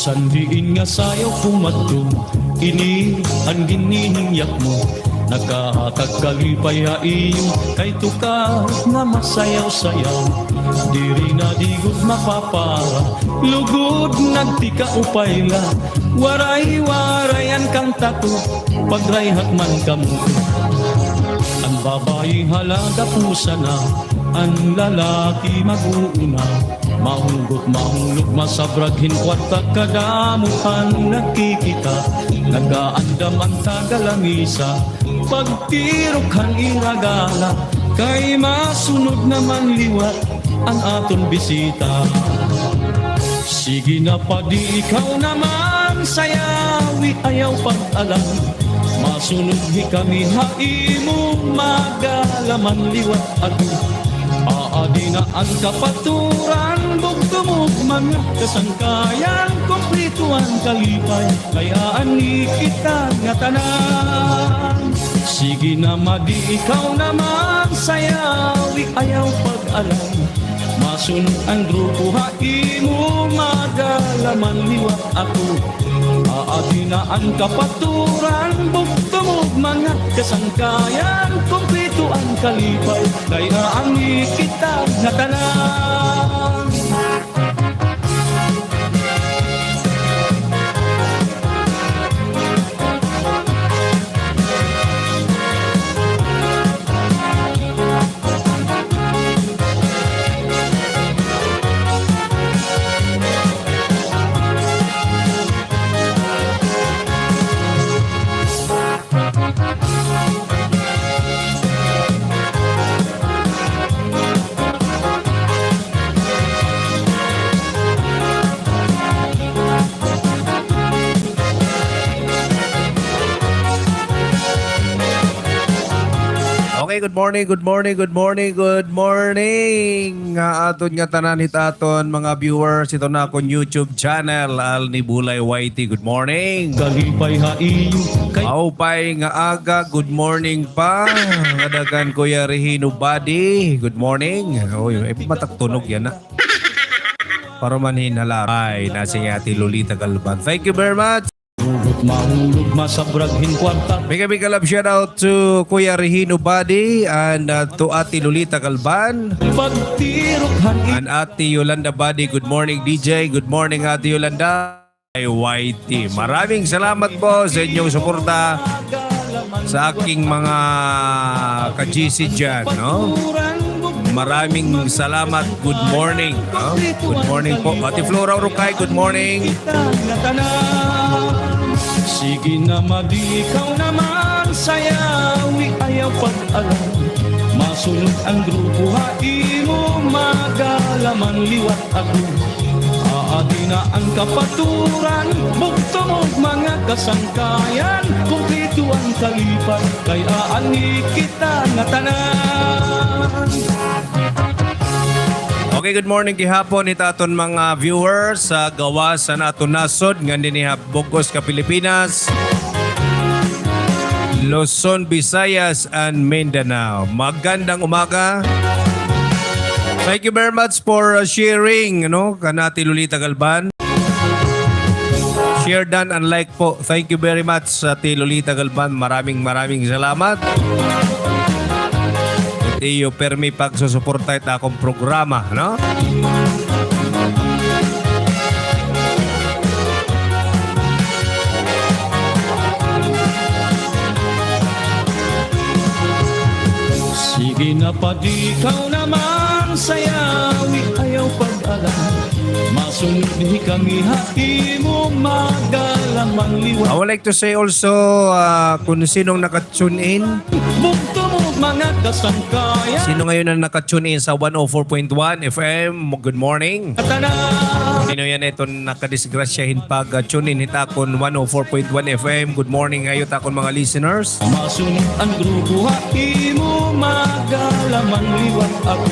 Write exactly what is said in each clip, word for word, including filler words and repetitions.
San diin nga sayaw pumadto, ini an ginhihingyap mo. Nakahatag kalipay ha iyo, kay tuka nga masayaw-sayaw. Diri na di gud mapapara, lugod nagtikaupay la. Waray-waray an kanta ko, pagrayhak man kamo. An babaye hala dapusa na, an lalaki mag-uuna. Mahugot, mahulog, masabrag hin kwarta, kadamo an nagkikita. Nagaandam an taga-lamisa, pagtirok han ira gala, kay masunod naman liwat an aton bisita. Sige na, padi, ikaw naman sayawi, ayaw pag-alang. Masunod hikami ha imo, magalaman liwat ako. Aadi na an kapaturan, bugto mo mga kasangkayan, kumpleto an kalipay, kay aani kita ngatanan. Sige na, madi, ikaw naman sayawi, ayaw pag-alang. Masunod an grupo ha imo, magalaman liwat ako. Aadi na an kapaturan, bugto mo mga kasangkayan, kumpleto an kalipay, kay aani kita ngatanan. Okay, good morning, good morning, good morning, good morning. Nga aton nga tanan hit aton mga viewers, ito na akon YouTube channel, Alni Bulay Y T. Good morning. Kalipay ha iyo kay maupay nga aga, good morning pa. Nga daghan Kuya Regino Badi, good morning. Uy, ay, matak tunog yana. Para man hin halabay, nasi nga Ate Lolita Galban. Thank you very much. Mahulog, masabrag hin kwarta. Mega, mega love shout out to Kuya Regino Badi and, uh, to Ate Lolita Galban. Pagtirok han i- And Ate Yolanda Badi, good morning, D J. Good morning, Ate Yolanda. Y T. Maraming salamat po sa inyong suporta sa aking mga ka-G C dyan, no? Maraming salamat. Good morning, no? Good morning po. Ate Flora Urukay, good morning. Sige na, madi, ikaw naman sayawi, ayaw pag-alang. Masunod an grupo ha imo, magalaman liwat ako. Aadi na an kapaturan, bugto mo mga kasangkayan, kumpleto an kalipay, kay aani kita ngatanan. Okay, good morning gihapon hit aton mga viewers sa gawas han aton nasod ngan dinhi ha bug-os nga Pilipinas, Luzon, Visayas, and Mindanao. Magandang umaga. Thank you very much for, uh, sharing, ano, kan Ate Lolita Galban. Share done and like po. Thank you very much, Ate Lolita Galban. Maraming, maraming salamat. It iyo permi pagsusuporta hit akon programa, no? Sige na, padi, ikaw naman sayawi, ayaw pag-alang. Masunod hikami ha imo, magalaman liwat. I would like to say also, ah, kung sinong naka-tune in. Bugto mo mga kasangkayan. Sino ngayon ang naka-tune in sa one oh four point one F M? Good morning. Sino yan? Ito nakadisgrasya hin pag, ah, tune in hit akon one oh four point one F M. Good morning ha iyo, hit akon mga listeners. Masunod an grupo ha imo, magalaman liwat ako.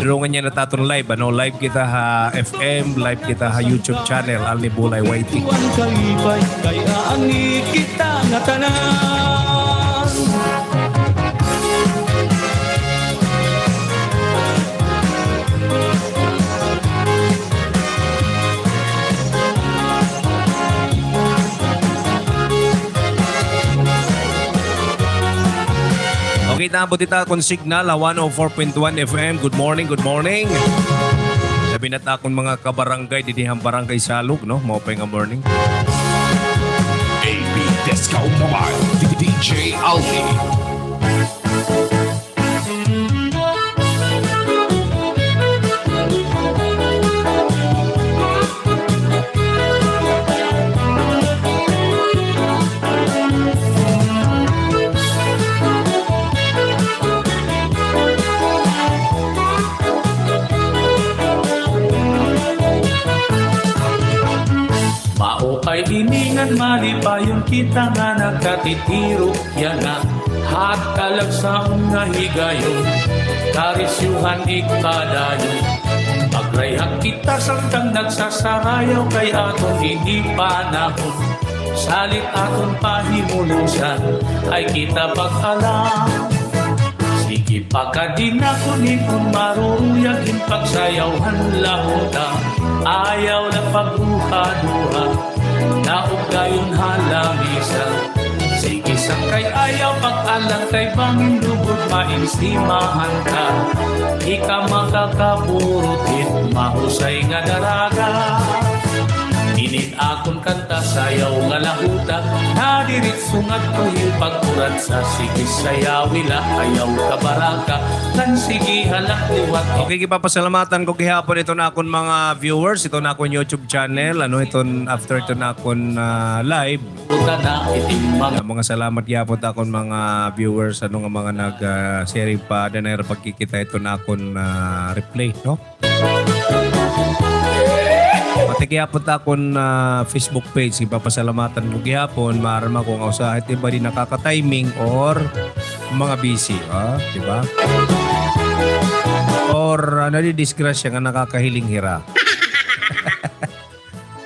Durungan niya na taton live, ano, live kita ha F M, live kita ha YouTube channel, Alni Bulay Y T. An kalipay, kay aani kita ngatanan. Naabot it akon signal ha one oh four point one F M. Good morning, good morning. Labi na it akon mga kabarangay didi han Barangay Salog, no? Maupay nga morning. A B Disco Mobile, D J Alvin. Maupay ini ngan malipayon kita nga nagkatitiro. Yana, hatalagsaon nga higayon, karisyuhan ikadayon. Magrayhak kita samtang nagsasarayaw kay aton ini panahon. Salit aton pahimulosan ay kita pag-alam. Sige, pakadi na kun hin-o maruruyag hin pagsayawhan la huta. Ayaw la pagduha-duha. Naugayon ha lamisa. Sige, sangkay ayaw pag-alang kay bangin lugod mainsimahan ka. Di ka makakaburot hin mahusay nga daraga. Inin akon kanta, sayaw nga la huta. Nadiritso ngadto hin pagkuratsa. Sige, sayawi la, ayaw kabaraka. Ngan sige ha la liwat. Okay, gipapasalamatan ko gihapon iton akon mga viewers, iton akon YouTube channel, ano, iton after iton akon, ah, live. Mga, mga salamat gihapon ha akon mga viewers, ano, nga mga nag, ah, sharing pa, diri na pagkikita iton akon, ah, replay, no? Pati gihapon ha akon, ah, Facebook page, gipapasalamatan ko gihapon, maaram ako nga usahay it iba di nakaka-timing or mga busy, ah, di ba? Or, ah, nadidisgrasya nga nakakahiling hira.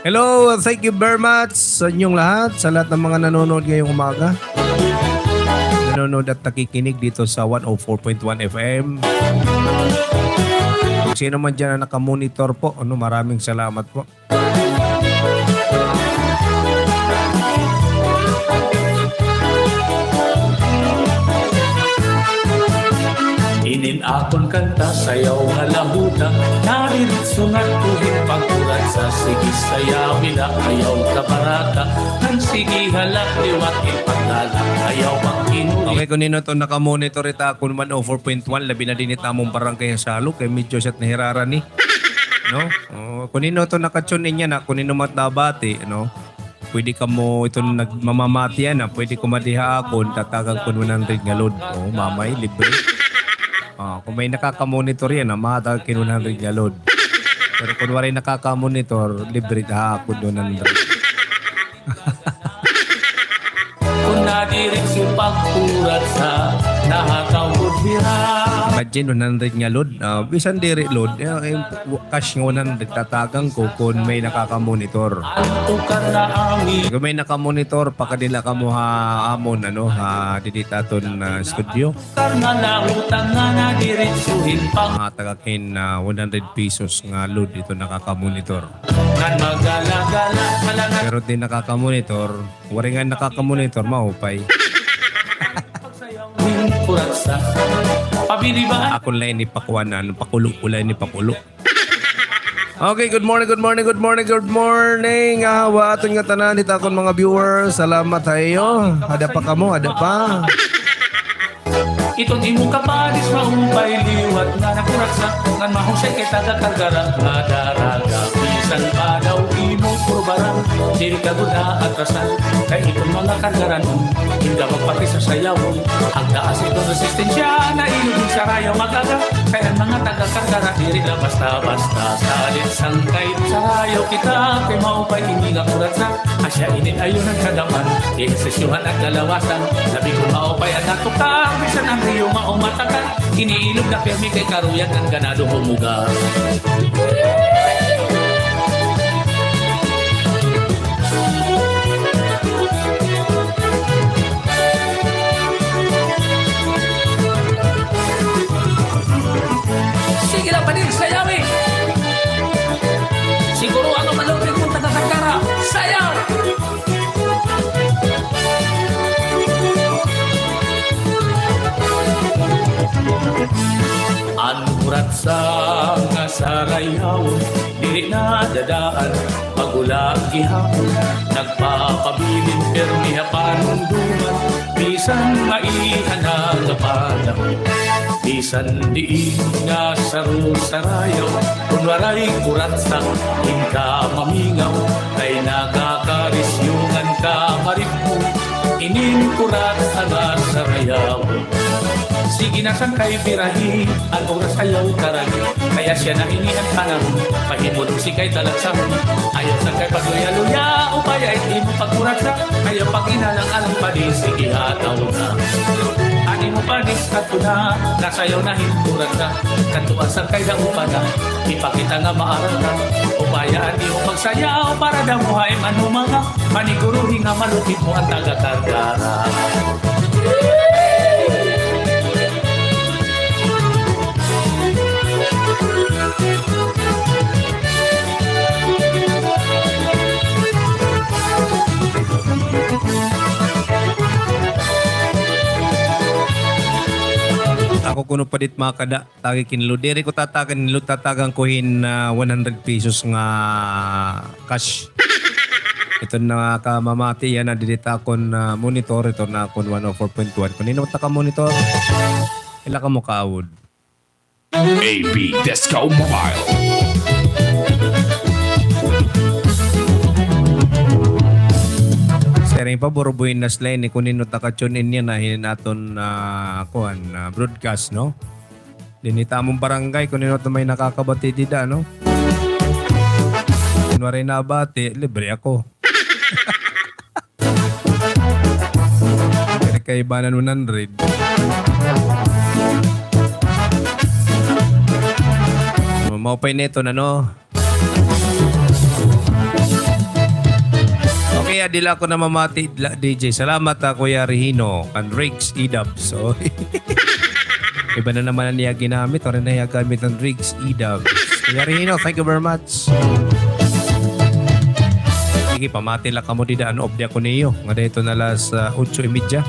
Hello, thank you very much sa inyong lahat, sa lahat ng mga nanonood ngayong umaga. Nanonood at nakikinig dito sa one oh four point one F M. Kung sino man dyan na nakamonitor po, ano, maraming salamat po. Inin akon kanta, sayaw nga la huta, nadiritso ngadto hin pagkuratsa, sige sayawi la, ayaw kabaraka, ngan sige ha la liwat, ipaglalak, ayaw pagkinuli. Okay, kon hin-o iton nakamonitor hit akon one oh four point one, labi na dinhi hit amon barangay ha Salog, kay medyo siya't nahiraran ni. No? Oh, kon hin-o iton naka-tune in yana, kon hin-o man it nabati, no? Pwede kamo iton nagmamamati yana, pwede kumadi ha akon, tatagan kon one hundred nga load. Oh, mamay, libre. Ah, kon may nakakamonitor yana, mahatag hin one hundred nga load. Pero kon waray nakakamonitor, libre ha akon one hundred. Kon nadiritso pagkuratsa, nahataw gud hira. Imagine, one hundred nga load. Ah, bisan diri load, eh, eh, cash nga one hundred, tatagan ko kon may nakakamonitor. Kon may nakamonitor, pakadi la kamo ha amon, ano, ha, didi ha aton, ah, studio. Mahatag ak hin, ah, one hundred pesos nga load iton nakakamonitor. Pero it di nakakamonitor, waray nga nakakamonitor, maupay. Akon la ini pakuanan, pakulo ko la ini, pakulo. Okay, good morning, good morning, good morning, good morning. Ah, ha aton ngatanan, hit akon mga viewers, salamat ha iyo. Ada pa kamo, ada pa. Iton imo kapadis maupay liwat nga nakuratsa, ngan mahusay kay taga-Cargara nga daraga. Bisan pa daw imo purbaran, diri ka gud aatrasan. Kay iton mga Cargaranon, hinda magpakisasayawon. Hagdaas iton resistensya, nailog hin sarayaw mag-aga. Kay an mga taga-Cargara, diri la basta-basta. Salit sangkay, sarayaw kita, kay maupay ini nga kuratsa. Asya ini ayon an kadaman, ehersisyohan an kalawasan. Labi kon maupay an atukang, bisan an riyo mao matakan. Ini ilog na pirmi kay karuyag an ganado humugas. Sige la, Pading, sayawi. Siguro ano, malupit mo taga-Cargara. Sayaw! Kuratsa nga sarayaw, diri nadadaan, pag-ula gihapon, nagpapabilin, pirmi ha panumduman, bisan maiha na nga panahon. Bisan diin nga saro-sarayaw, kun waray kuratsa, in ka mamingaw, kay nakakarisyongan ka maribbo, inin kuratsa nga sarayaw. Sige na sangkay birahi, an oras ayaw karagi, kay asya na ini an panahon, pahimulosi kay talagsahon. Ayaw sangkay pagluya-luya, upaya it imo pagkuratsa, ayaw pag-inalang-alang pa di, sige hataw na. An imo panis kadto na, nasayaw na hin kuratsa, kadto sangkay daopan na, ipakita nga maaram ka, upaya an imo pagsayaw, para daw mo ha im-an humanga. Maniguruhi nga malupit mo an taga-Carcara. Ako kuno pa dit makada. Tagi kinlo. Diri ko tatagan, kinlo tatagan ko hin, ah, one hundred pesos nga cash. Ito na ka mamati, yana didi ta akon, ah, monitor, ito na akon one oh four point one. Kun hin-o ta ka monitor, ila kamo kaawod. A B Disco Mobile. Siring pa, burubuhin na sila ini, kun hin-o ta ka-tune in yana hin aton, ah, kuan, ah, broadcast, no? Dinhi ta amon barangay, kun hin-o ta may nakakabati dida, no? Kun waray nabati, libre ako. Diri kaibanan one hundred. Maupay na ito na, no? Okay, ah, dila ako namamati, dila, D J. Salamat, ah, Kuya Rihino, kan Riggs Idabs. So, iba na naman an iya ginamit. Waray na iya gamit an Riggs Idabs. Kuya Rihino, thank you very much. Sige, pamati la kamo dida, an off di ako niyo. Ngada ito na alas, ah, otso y media.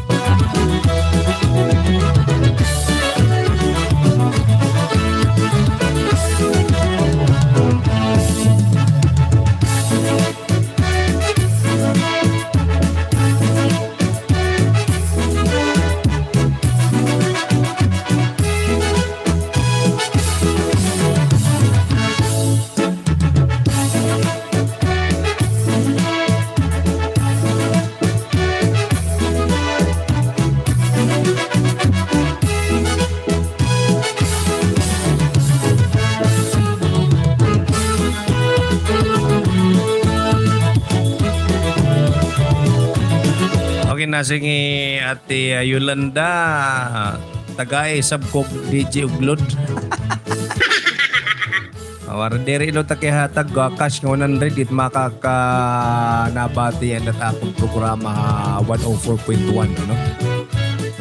Okay na, sige, Ate, ah, Yolanda. Tagay, sabkog, D J Uglod. Awar, diri lo ta kihatag, ah, cash nga one hundred, it makaka-, nabati an akon programa, ah, one oh four point one, ano?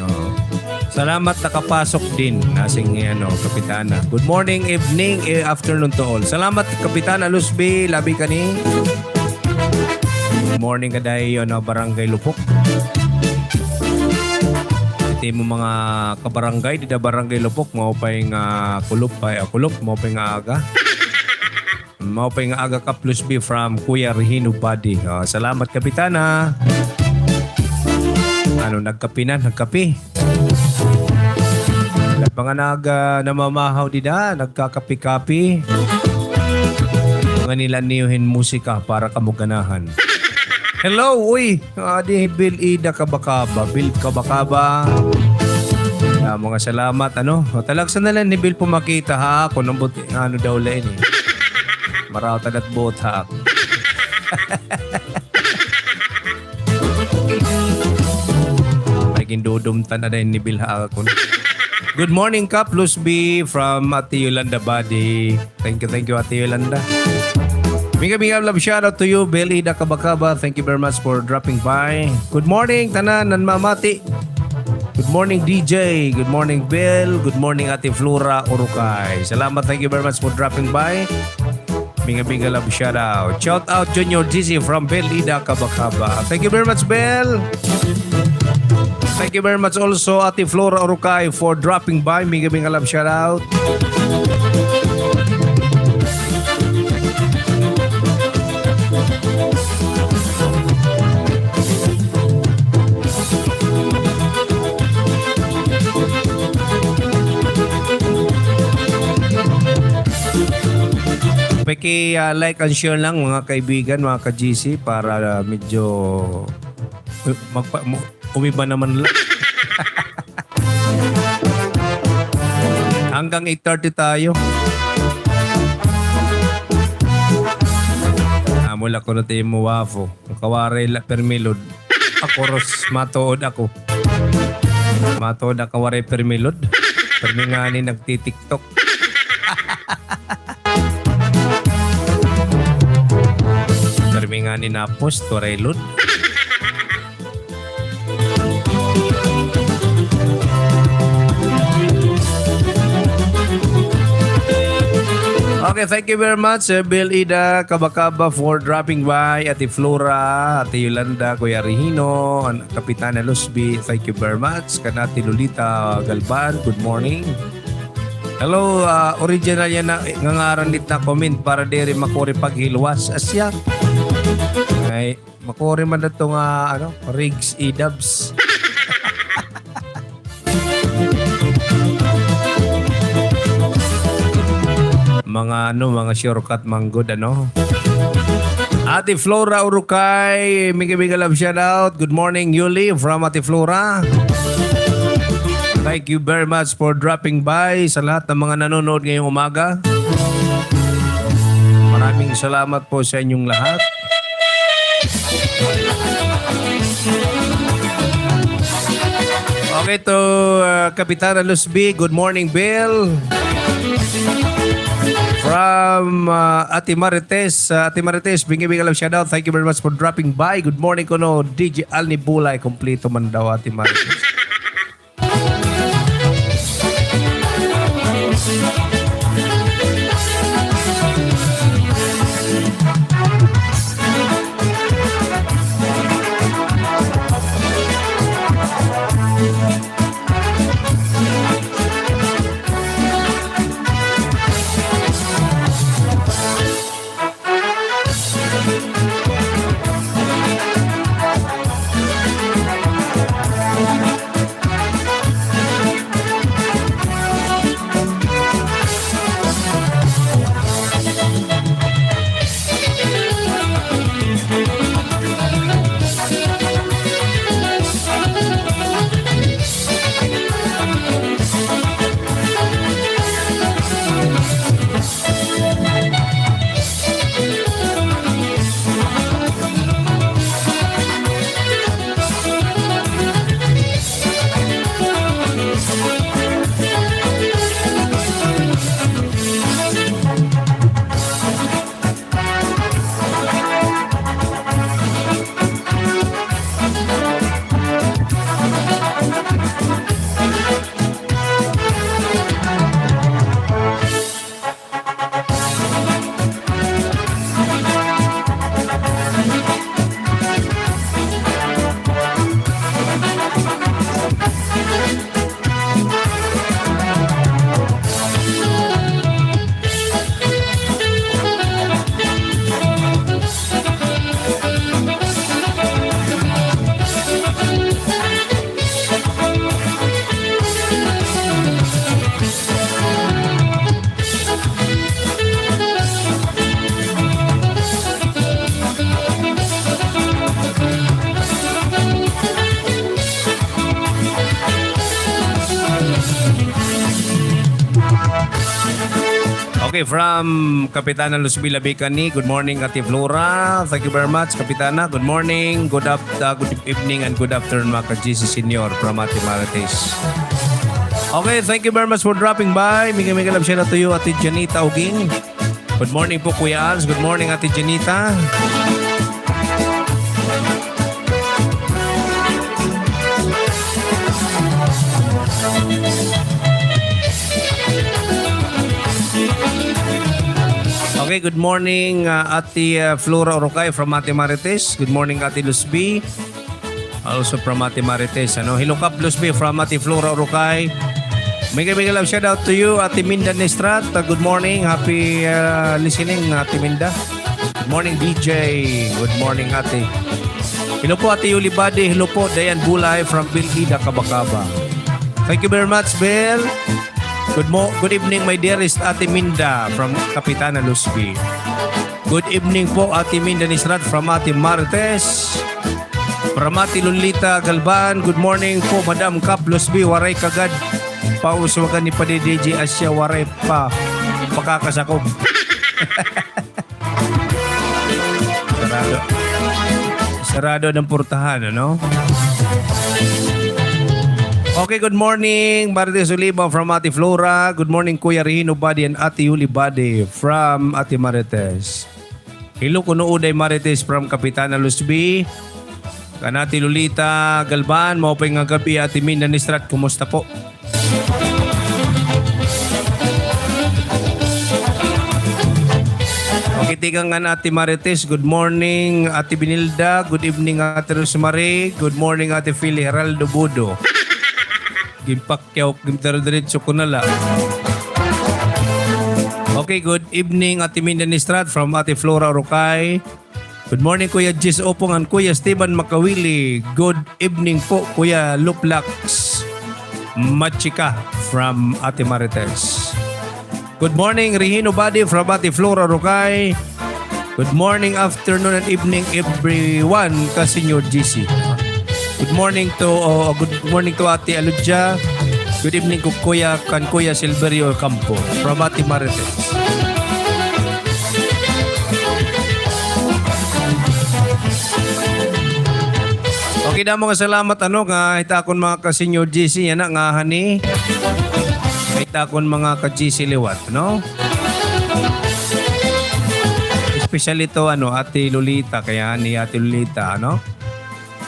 Oo. Salamat, nakapasok din, nasing, ano, Kapitana. Good morning, evening, eh, afternoon to all. Salamat, Kapitana Luzby, labi kani. Good morning, kadayon, ano, Barangay Lupok. Iti mo mga kabarangay, dida Barangay Lupok, maupay nga kulop, ay, ah, kulop, maupay nga aga. Maupay nga aga, Kap Luzby from Kuya Rihino Badi. Ah, salamat, Kapitana. Ano, nagkape na, nagkape. Lahat mga nag-, ah, namamahaw dida, nagkakape-kape. Mga nila niyo hin musika para kamo ganahan. Hello, uy! Adi, Bill Ida Kabakaba, Bill Kabakaba. Ah, mga salamat, ano? O, talagsa na la ni Bill pumakita ha akon, ambot, ano daw la ini. Maraw tagat buot ha akon. Ay, gindudumtan na dahin ni Bill ha akon. Good morning, Kap Luzby from Ate Yolanda Badi. Thank you, thank you, Ate Yolanda. Big up, big up, love shout out to you, Bel Ida Kabakaba. Thank you very much for dropping by. Good morning, tanan, nanmamati. Good morning, D J. Good morning, Bel. Good morning, Ate Flora Urukay. Salamat, thank you very much for dropping by. Binga-binga love shout out. Shout out Junior G C from Bel Ida Kabakaba. Thank you very much, Bel. Thank you very much also, Ate Flora Orocay, for dropping by. Mega, mega love shout out. Paki, ah, like and share lang, mga kaibigan, mga ka-G C, para, ah, medyo, eh, magpa-, mo-, umiba naman la. Hanggang eight thirty tayo. Amo la kuno it imo wapo. Kawaray la pirmi load. Ako, Ros, matuod ako. Matuod ako waray pirmi load. Pirmi ngani nagti-TikTok. Pirmi ngani na-post, waray load. Okay, thank you very much, Sir Bill Ida Kabakaba, for dropping by. Ate Flora, Ate Yolanda, Kuya Regino, an-, Kapitana Luzbi, thank you very much. Kan Ate Lolita Galban, good morning. Hello, ah, original yana nga ngaran dida comment para diri makuri paghilwas. Asya. Ay, makuri man ito nga, ano, Riggs E-Dubs. Mga, ano, mga shortcut man gud, ano. Ate Flora Urucay, mega, mega love shout out. Good morning, Yuli, from Ate Flora. Thank you very much for dropping by sa lahat ng mga nanonood ngayong umaga. Maraming salamat po sa inyong lahat. Okay, to, uh, Kapitana Luzbi, good morning, Bill. From, uh, Ate Marites, uh, Ate Marites, bingi-bingi love shout out. Thank you very much for dropping by. Good morning kuno D J Alni Bulay, kompleto man daw, Ate Marites. Okay, from Kapitana Luzbila Bicani, good morning, Ate Flora. Thank you very much, Kapitana. Good morning, good af-, uh, good evening, and good afternoon, mga ka-G C Senior from Ate Marites. Okay, thank you very much for dropping by. Mega, mega love shout out to you, Ate Janita Uging. Good morning po, Kuya Als. Good morning, Ate Janita. Okay, good morning, uh, Ate, uh, Flora Orocay from Ate Marites. Good morning, Ate Luzbi. Also from Ate Marites, ano? Hello, Kap Luzbi from Ate Flora Urucay. Mega, mega love shout out to you, Ate Minda Nistrat. Uh, good morning. Happy, uh, listening, Ate Minda. Good morning, D J. Good morning, Ate. Hello po, Ate Yuli Badi. Hello po, Dayan Bulay from Bill Ida, Kabakaba. Thank you very much, Bill. Good mo-, good evening, my dearest Ate Minda from Kapitana Luzbi. Good evening po, Ate Minda Nisrat from Ate Marites. From Ate Lolita Galban, good morning po, Madam Kap Luzbi, waray kagad. Pauswagan ni Padi D J asya, waray pa. Pakakasakob. Sarado. Sarado an portahan, ano? Okay, good morning, Marites Oliva from Ate Flora. Good morning, Kuya Rihino Badi and Ate Yuli Badi from Ate Marites. Hello, kuno Uday Marites from Kapitana Luzbi. Kan Ate Lolita Galban, maupay nga gab-i, Ate Minda Nistrat, kumusta po? Okay, tikang kan Ate Marites. Good morning, Ate Binilda. Good evening, Ate Rosemary. Good morning, Ate Philly Heraldo Budo. Ginpakyaw, gindiretso ko na la. Okay, good evening, Ate Minda Nistrat from Ate Flora Urucay. Good morning, Kuya Jis Opong and Kuya Steven Makawili. Good evening po, Kuya Luplax Machika from Ate Marites. Good morning, Rihino Badi from Ate Flora Rocay. Good morning, afternoon, and evening, everyone, ka Senyor G C. Good morning to, oh, good morning to Ate Aludja. Good evening ko Kuya, kan Kuya Silverio Campo from Ate Marites. Okay, damo nga salamat, ano, nga hit akon mga ka-Senyor G C, yana, nga hani, hit akon mga ka-G C liwat, no? Especially to, ano, Ate Lolita, kay hani Ate Lolita, ano?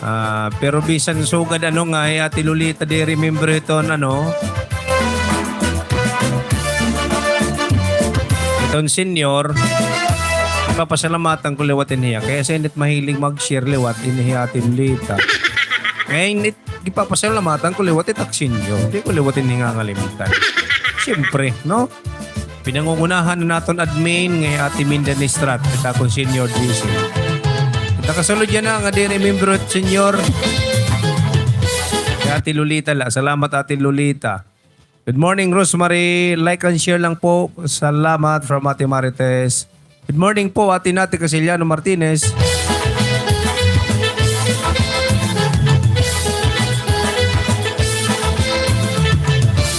Ah, pero bisan sugad, ano, nga hi Ate Lolita, di remember iton, ano, iton senyor, papasalamatan ko liwat ini hiya. Kay asya ini it mahilig mag-share liwat ini hi Ate Lolita. Ngay-an it gipapasalamatan ko liwat it ak senyor. Di ko liwat ini ngangalimtan. Siyempre, no? Pinangungunahan na naton admin nga hi Ate Minda Nistrat, it akon Senyor G C. Nakasulod yana nga diri miyembro it senyor. Kay Ate Lolita la. Salamat, Ate Lolita. Good morning, Rosemary. Like and share lang po. Salamat from Ate Marites. Good morning po, Ate Nati Casiliano Martinez.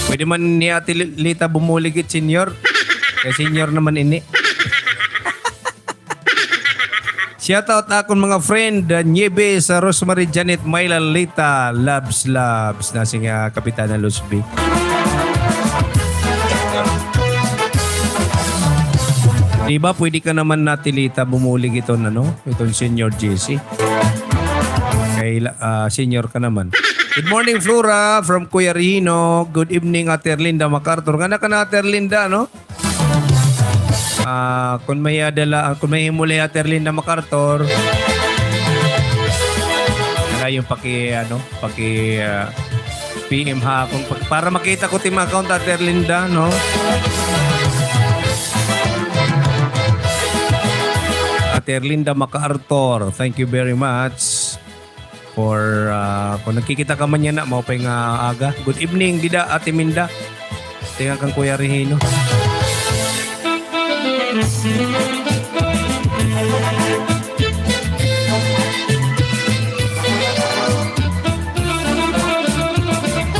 Pwede man ni Ate Li-, Lita bumulig it senyor. Kay senyor naman ini. Shout out akon mga friend, uh, Nieves, uh, Rosemary, Janet, Myla, Lita, loves, loves. Nasiring nga Kapitana Luzbi. Di ba, pwede ka naman, Ate Lita, bumulig iton, ano, iton Senyor G C. Kay, ah, senyor ka naman. Good morning, Flora, from Kuya Rino. Good evening, Ate Erlinda MacArthur. Nga na ka na, Ate Erlinda, no? Ah, kun may adala, kun may himulay, Ate Erlinda MacArthur. Wala yung paki, ano, paki, ah, P M ha akon pa-, para makita ko it im account, Ate Erlinda, no? Ate Erlinda MacArthur, thank you very much for, ah, kun nagkikita ka man yana, maupay nga aga. Good evening dida, Ate Minda. Tinga kan Kuya Rihino.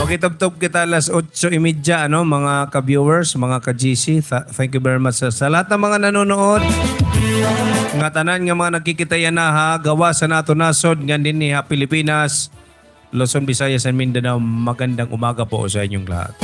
Okay, tubtob kita alas otso y media, ano, mga ka-viewers, mga ka-G C, tha-, thank you very much sa, sa lahat ng mga nanonood. Ngatanan nga mga nagkikita yana ha gawas han aton nasod ngan dinhi ha Pilipinas. Luzon, Visayas, and Mindanao, magandang umaga po sa inyong lahat.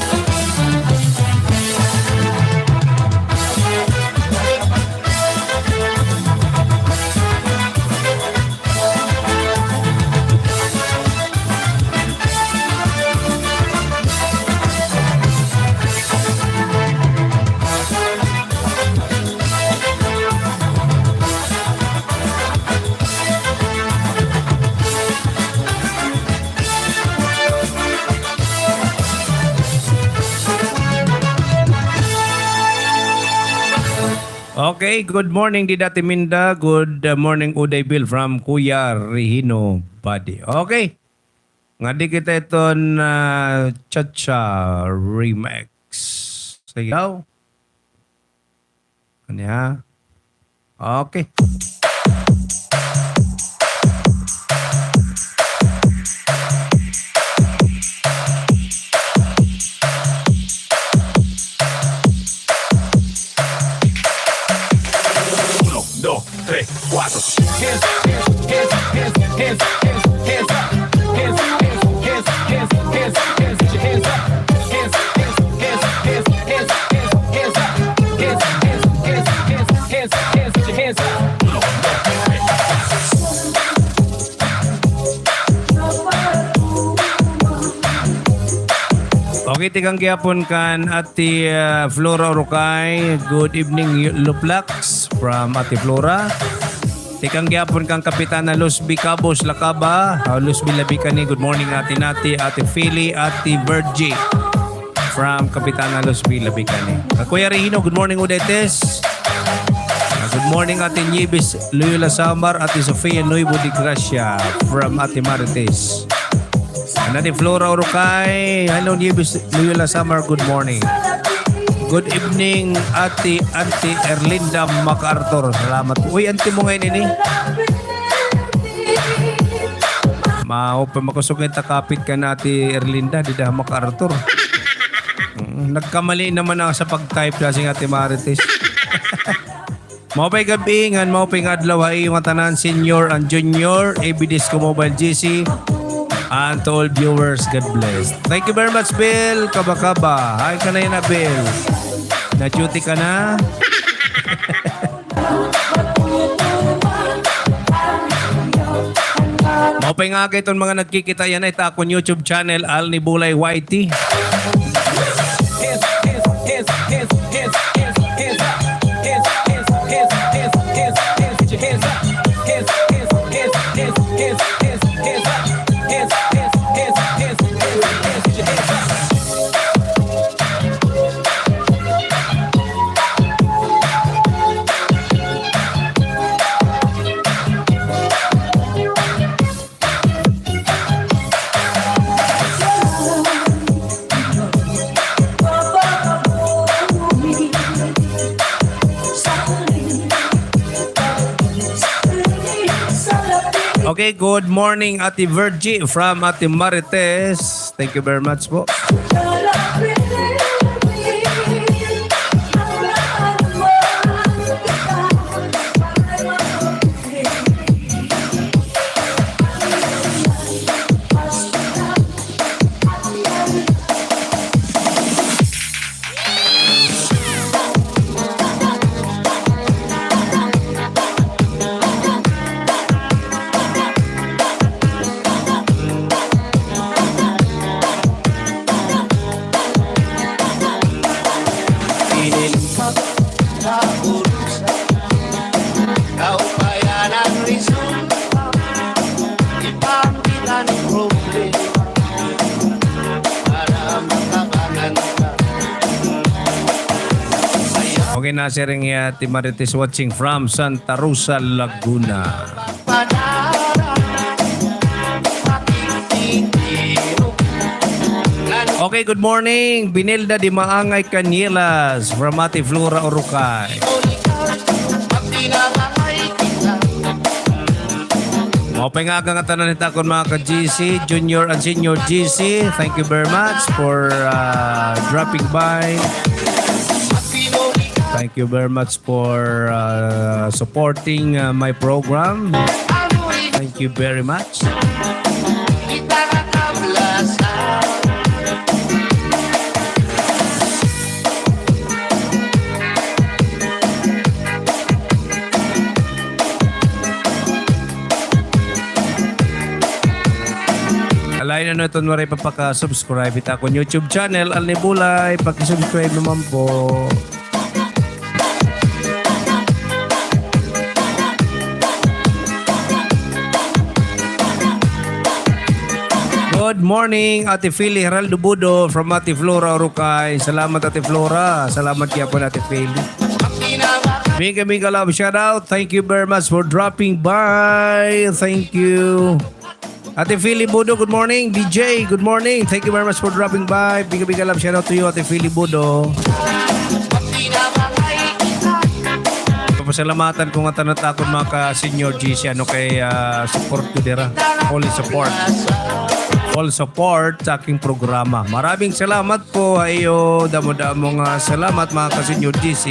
Okay, good morning, dida Ate Minda. Good, uh, morning, Uday Bill from Kuya Rihino Badi. Okay. Ngadi kita iton, ah, cha-cha remix. Sige daw. Ano ya? Okay. Uno, dos, tres, cuatro. Hands, hands, hands, hands, hands, hands up. Hands, hands, hands, hands, hands, hands, hands, put your hands up. Hands, hands, hands, hands, hands, hands, hands up. Hands, hands, hands, hands, hands, hands, put your hands up. Okay, tikang gihapon kan Ate, ah, Flora Urukay. Good evening, Luplax, from Ate Flora. Tikang gihapon kan Kapitana Luzby Cabos Lacaba. Ah, Luzby Labicani, good morning, Ate Nati, Ate Philly, Ate Virgie. From Kapitana Luzby Labicani. Ah, Kuya Rihino, good morning, Uday Tess. Ah, good morning, Ate Nieves Loyola Samar, Ate Sofia Nuevo de Gracia, from Ate Marites. An Ate Flora Urukay, hello, Nieves Loyola Samar, good morning. Good evening, Ate, Auntie Erlinda MacArthur. Salamat po. Uy, auntie mo ngayon ini. Maupay, makusog nga takapit kan Ate Erlinda, dida ha MacArthur. Mm, nagkamali naman ako sa pag-type, siring hi Ate Marites. Maupay gab-i ngan maupay nga adlaw ha iyo ngatanan, senior and junior, A B Disco Mobile G C, and to all viewers, God bless. Thank you very much, Bill Kabakaba. Hi ka na yana, Bill. Na-duty ka na? Maupay nga aga iton mga nagkikita yana hit akon YouTube channel, Alni Bulay Y T. Okay, good morning, Ate Virgie from Ate Marites. Thank you very much po. Okay, nasiring hi Ate Marites watching from Santa Rosa, Laguna. Okay, good morning. Binilda Di Maangay Canielas from Ate Flora Urukay. Maupay nga aga ngatanan hit akon mga ka-G C, junior and senior G C. Thank you very much for, uh, dropping by. Thank you very much for, uh, supporting, uh, my program. Thank you very much. Alayon ano iton waray pa paka-subscribe hit akon YouTube channel, Alni Bulay, paki-subscribe naman po. Good morning, Ate Philly Heraldo Budo from Ate Flora Urukay. Salamat, Ate Flora. Salamat gihapon, Ate Philly. Mega, mega love shout out. Thank you very much for dropping by. Thank you. Ate Philly Budo, good morning. D J, good morning. Thank you very much for dropping by. Mega, mega love shout out to you, Ate Philly Budo. Papasalamatan ko ngatanan it akon mga ka-senior G C, ano, kay, ah, support ko dira. Full support. Full support sa aking programa. Maraming salamat po, ayo, damo-damo nga salamat, mga ka-senior G C.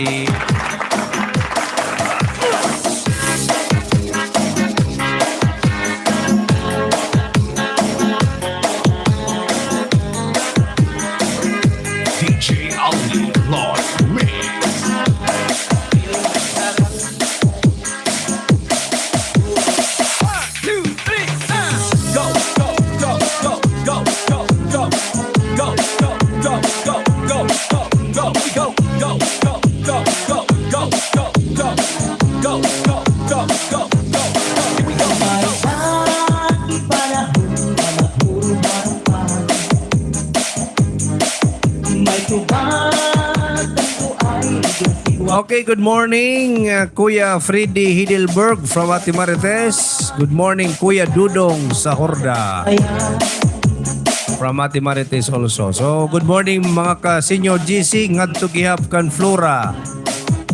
D J Ali Lord Mix. Okay, good morning, uh, Kuya Freddy Hidelberg from Ate Marites. Good morning, Kuya Dudong Sahorda. From Ate Marites also. So, good morning, mga ka-senior G C, ngadto gihap kan Flora.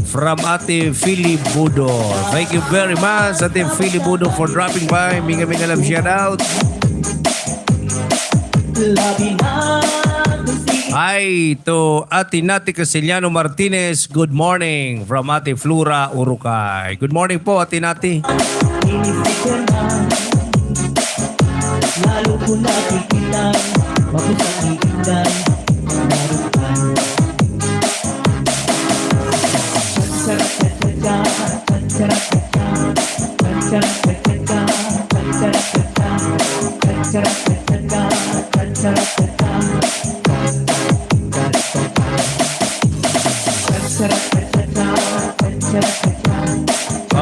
From Ate Philly Budo. Thank you very much, Ate Philly Budo, for dropping by. Mega, mega love shout out. Hi to Ate Nati Castellano Martinez. Good morning from Ate Flora Urukay. Good morning po, Ate Nati.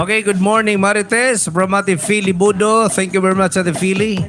Okay, good morning, Marites, from Ate Philly Budo. Thank you very much, Ate Philly.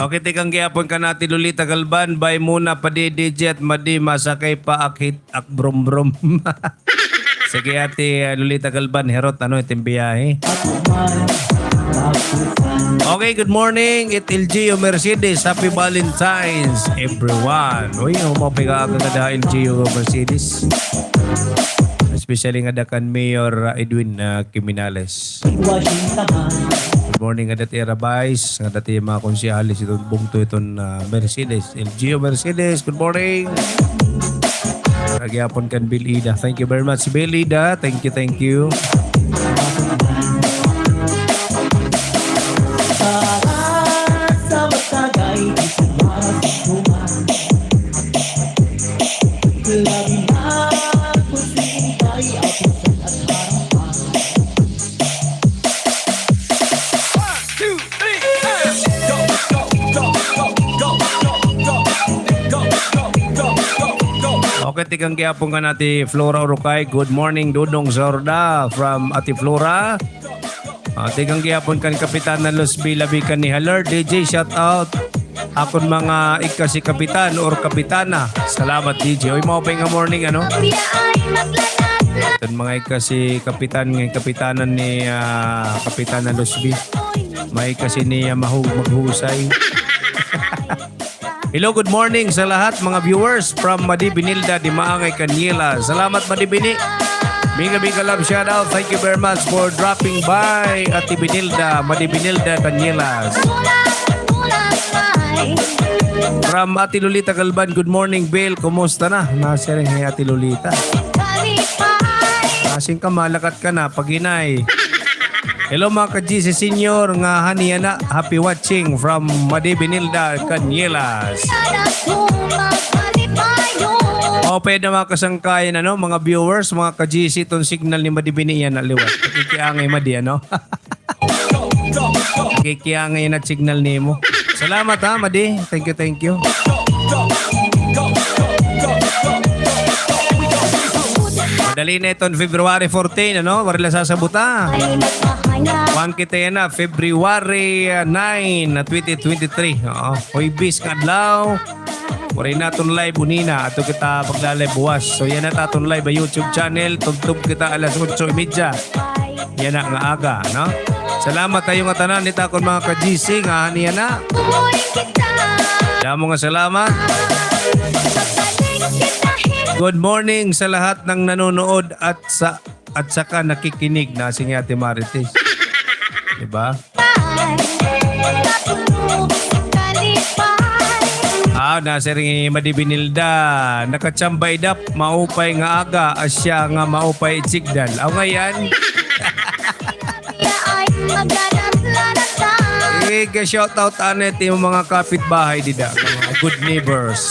Okay, tikang gihapon kan Ate Lolita Galban, bay muna pa D D J at madi masakay pa akit ak brum brum. Sige, Ate, uh, Lolita Galban, hirot, ano, it im biyahe. Okay, good morning. It L G U Mercedes. Happy Valentine's, everyone. Uy, humaw pa ka agad ha L G U Mercedes. Especially ngada kan Mayor, uh, Edwin, uh, Quiminales. Good morning ngada it ira vice, ngada it mga konsehalis iton bungto iton, ah, Mercedes, L G U Mercedes. Good morning. Nagyapon kan Bill Ida. Thank you very much, Bill Ida. Thank you, thank you. Okay, tikang gihapon kan Ate Flora Urukay. Good morning, Dudong Sorda from Ate Flora. Ah, tikang gihapon kan Kapitana Luz B, labi kan ni Haler. D J, shout out. Akon mga igkasi kapitan or kapitana. Salamat, D J. Uy, maupay nga morning, ano? Aton mga igkasi kapitan, nga kapitanan ni, ah, Kapitana Luz B. May kasi niya mahug-, maghusay. Hello, good morning sa lahat, mga viewers from Madi Binilda, Dimaangay, Kanyela. Salamat, Madi Bini. Mega, mega love shout out. Thank you very much for dropping by, Ate Binilda, Madi Binilda, Kanyelas. From Ate Lolita Galban, "Good morning, Bill. Kumusta na?" Nasiring hi Ate Lolita. Asing ka, malakat ka na, paghinay. Hello, mga ka-G C Senior, nga hani yana, happy watching from Madi Benilda Cañelas. O, pwede, mga kasangkayan, ano, mga viewers, mga ka-G C, iton signal ni Madi Bini yana liwat. Nakikiangay, Madi, ano? Nakikiangay yana signal nimo. Salamat, ha, Madi. Thank you, thank you. Madali na iton February fourteen, ano? Waray la sasabuta. Kuan kita yana, February, ah, nine, ah, twenty twenty-three. Oo. Huwebes nga adlaw. Waray naton live unina. Adto kita pagla-live buwas. So, yana it aton live ha YouTube channel. Tubtob kita alas otso y media. Yana nga aga, no? Salamat ha iyo ngatanan, it akon mga ka-G C nga hani yana. Damo nga salamat. Good morning sa lahat ng nanonood at sa, at saka nakikinig, nasiring hi Ate Marites. Di ba? Ah, nasiring hi Madi Benilda. Nakatsamba idap, maupay nga aga, asya nga maupay it signal. Aw, ngay-an. Iga-shoutout anay it imo mga kapitbahay dida, mga good neighbors.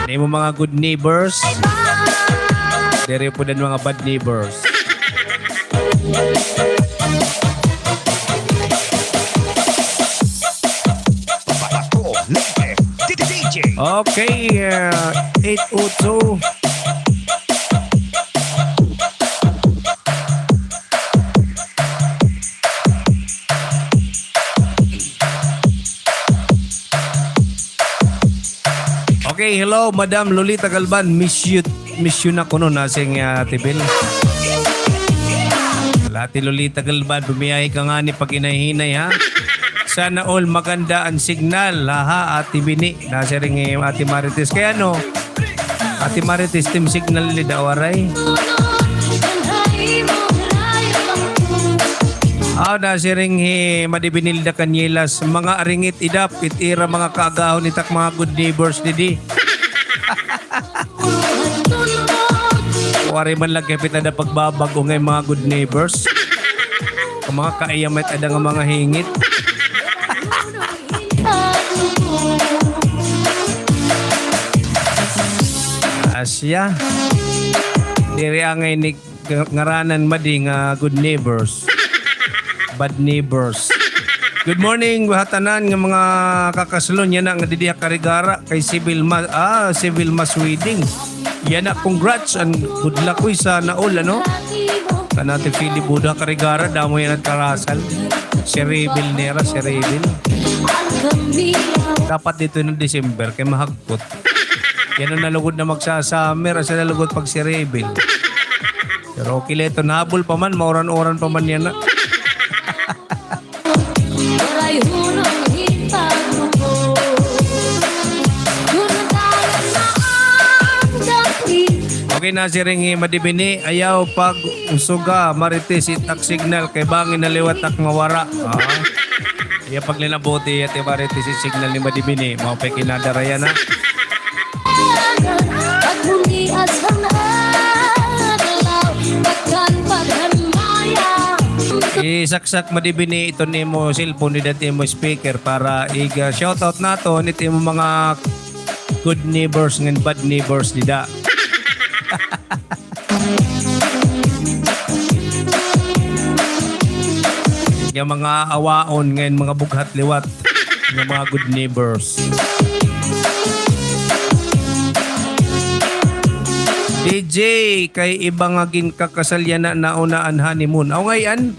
Nimo mga good neighbors. Diri pod an mga bad neighbors. Okay, uh, eight oh two. Okay, hello, Madam Lolita Galban. Miss you, miss you na kuno, nasiring hi Ate Bel. Hala, Ate Lolita Galban, bumiyahe ka ngani paghinay-hinay, ha? Sana all maganda an signal, ha, ha, Ate Bini. Nasiring hi Ate Marites. Kay ano, Ate Marites, it im signal dida, waray. Aw, nasiring hi Madi Benilda Cañelas, mga aringit idap, it ira mga kaagahon it ak mga good neighbors didi. Waray man la gihap it ada pagbabag-o nga mga good neighbors. An mga kaiyam it ada nga mga hingit. Asya. Diri angay ni Nga-, ngaranan, Madi, nga good neighbors. Bad neighbors. Good morning ha tanan nga mga kakaslon yana nga didi ha Carigara kay Civil Ma-, ah, Civil Mass Wedding. Yana, congrats and good luck, uy, sana all, ano? Kan Ate Philip Buda ha Carigara, damo yana it karasal. Si Rebel nira, si Rebel. Dapat didto na December kay mahag-, Yana na lugod na magsa-summer, asya na lugod pag-si-Rebel. Pero okay la iton, habol pa man, mauran-uran pa man yana. Okay, nasiring hi Madi Bini, ayaw pag-usuga, Marites, it ak signal, kay bangin na liwat ak mawara. Ah. Iya paglinabuti, Ate Marites, it signal ni Madi Bini. Mao pay kinadara yana. Isaksak, Madi Bini, iton imo cellphone dida it imo speaker para iga-shoutout naton it imo mga good neighbors ngan bad neighbors dida. Nga mga awaon, ngan mga bughat liwat. Nga mga good neighbors. D J, kay iba nga ginkakasal yana nauna an honeymoon. Aw, ngay-an.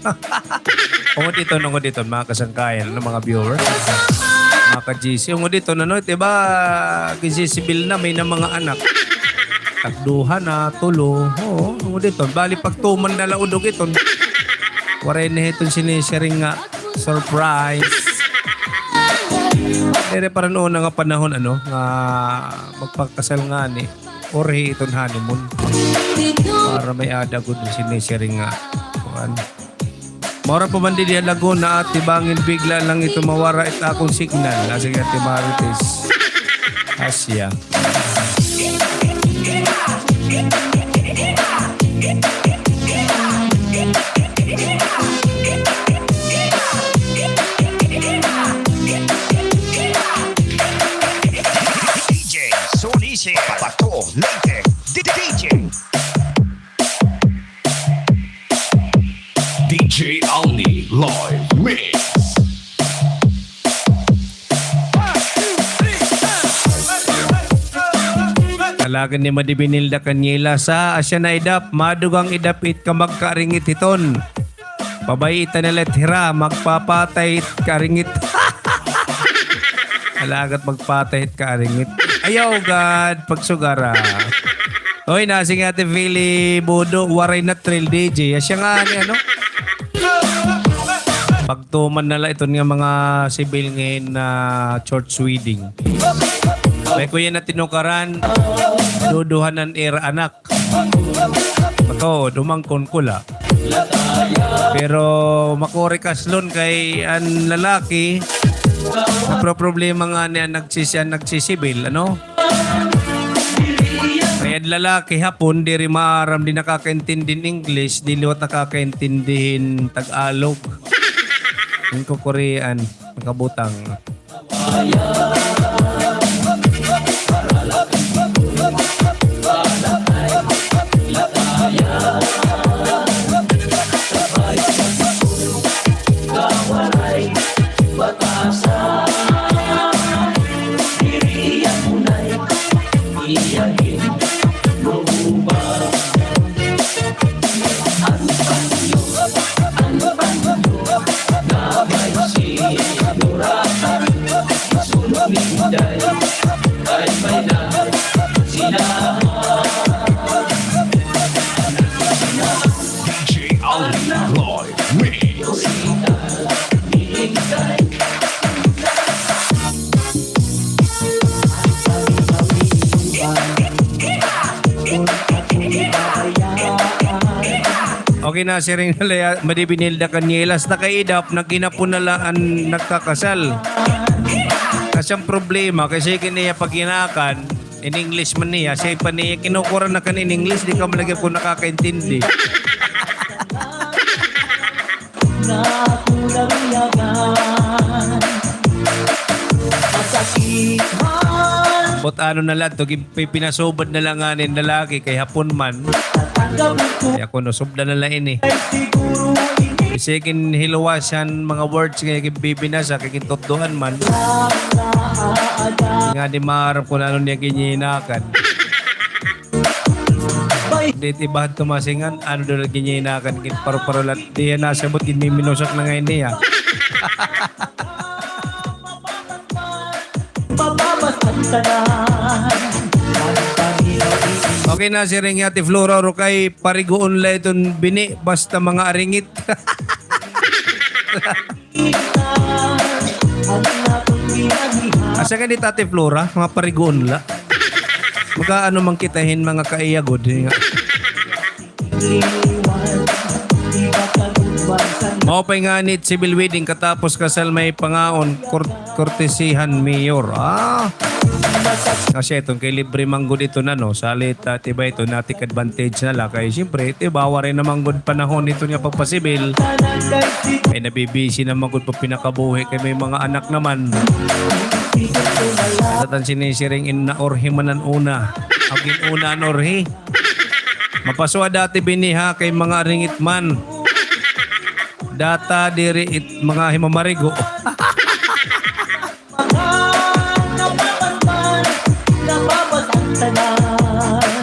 Ungod iton, ungod iton, mga kasangkayan, ano, mga viewers? Mga ka-G C, ungod iton, ano, it iba, ginsisebil na, may na mga anak. Tagduha na, tulo. Oo, ungod iton. Bali, pagtuman na la udog iton. Waray na hiton sinisiring nga surprise. Diri pa rin una nga panahon, ano, nga magpakasal ngani. Urhi iton honeymoon. Para may-ada gud sinisiring nga, kuan. Maura pa man didi ha Laguna, ate, bangin bigla lang ito mawara it akon signal. Nasiring Ate Marites. Asya. D J Sonny Sir, Bato, Leyte, D-, D J. D J Alni Live Mix. Talagan ni Madi Binilda Kanyela sa asya na idap, madugang idap it kamagkaringit hiton. Pabay-i ta na la it hira, magpapatay it karingit. Talaga it magpatay it karingit. Ayaw gad pagsugara. Hoy, nasiring Ate Philly Budo, waray na thrill D J. Asya ngani, ano? Pagtuman na la iton nga mga sibil ngayon na church wedding. May kuya na tinukaran, duduhanan ira anak. Matuod, umangkon ko la. Pero makuri kaslon kay an lalaki, naproproblema ngani an nagsisi-, an nagsisibil, ano? Kay an lalaki hapon, diri maaram, di nakakaintindi hin English, di liwat nakakaintindi hin Tagalog. Hin kukurian, nakabutang. D J Alni Live Mix. Okay, nasiring na la ya, Madi Binilda Kanyela, hasta kay idap, naghinapon na la an nagkakasal. Kasi an problema, kay sige niya paghinakan, in English man niya, siya pa niya, kinukura na kan in English, di ka man lagi ko nakakaintindi. But ano na la to, gi-, pi-, pinasubad na la ngani hin lalaki kay hapon man. Kay ako, no, subda na la ini. Bisik in hiluwas han mga words nga ginbibinasa kay gintutdoan man. Nga di maaram kon ano niya ginhihinakan. Di it iba hadto masingan, ano daw la ginhihinakan, ginparuparulat. Di hiya nasabot, ginmiminusak na ngay-an niya. Okay, nasiring hi Ate Flora, Rokay, pariguon la iton bini, basta mga aringit. Asa ka di, Ate Flora? Mga pariguon la. Mag-aano man kita hin mga kaiya gud, nga. Maupay ngani it civil wedding, katapos kasal may pangaon, kur-, kurtesihan mayor. Ah. Kasi iton kay libre man gud iton, ano, salit, ah, tiba iton na-take advantage na la. Kay siyempre, tiba, waray na man gud panahon iton nga pagpasibil. Kay nabibisi na man gud pa pinakabuhi kay may mga anak naman. Data an sinisiring in naorhi man an una. Ag in una an orhi. Mapaswa dati bini ha, kay mga aringit man. Data diri it mga himamarigo.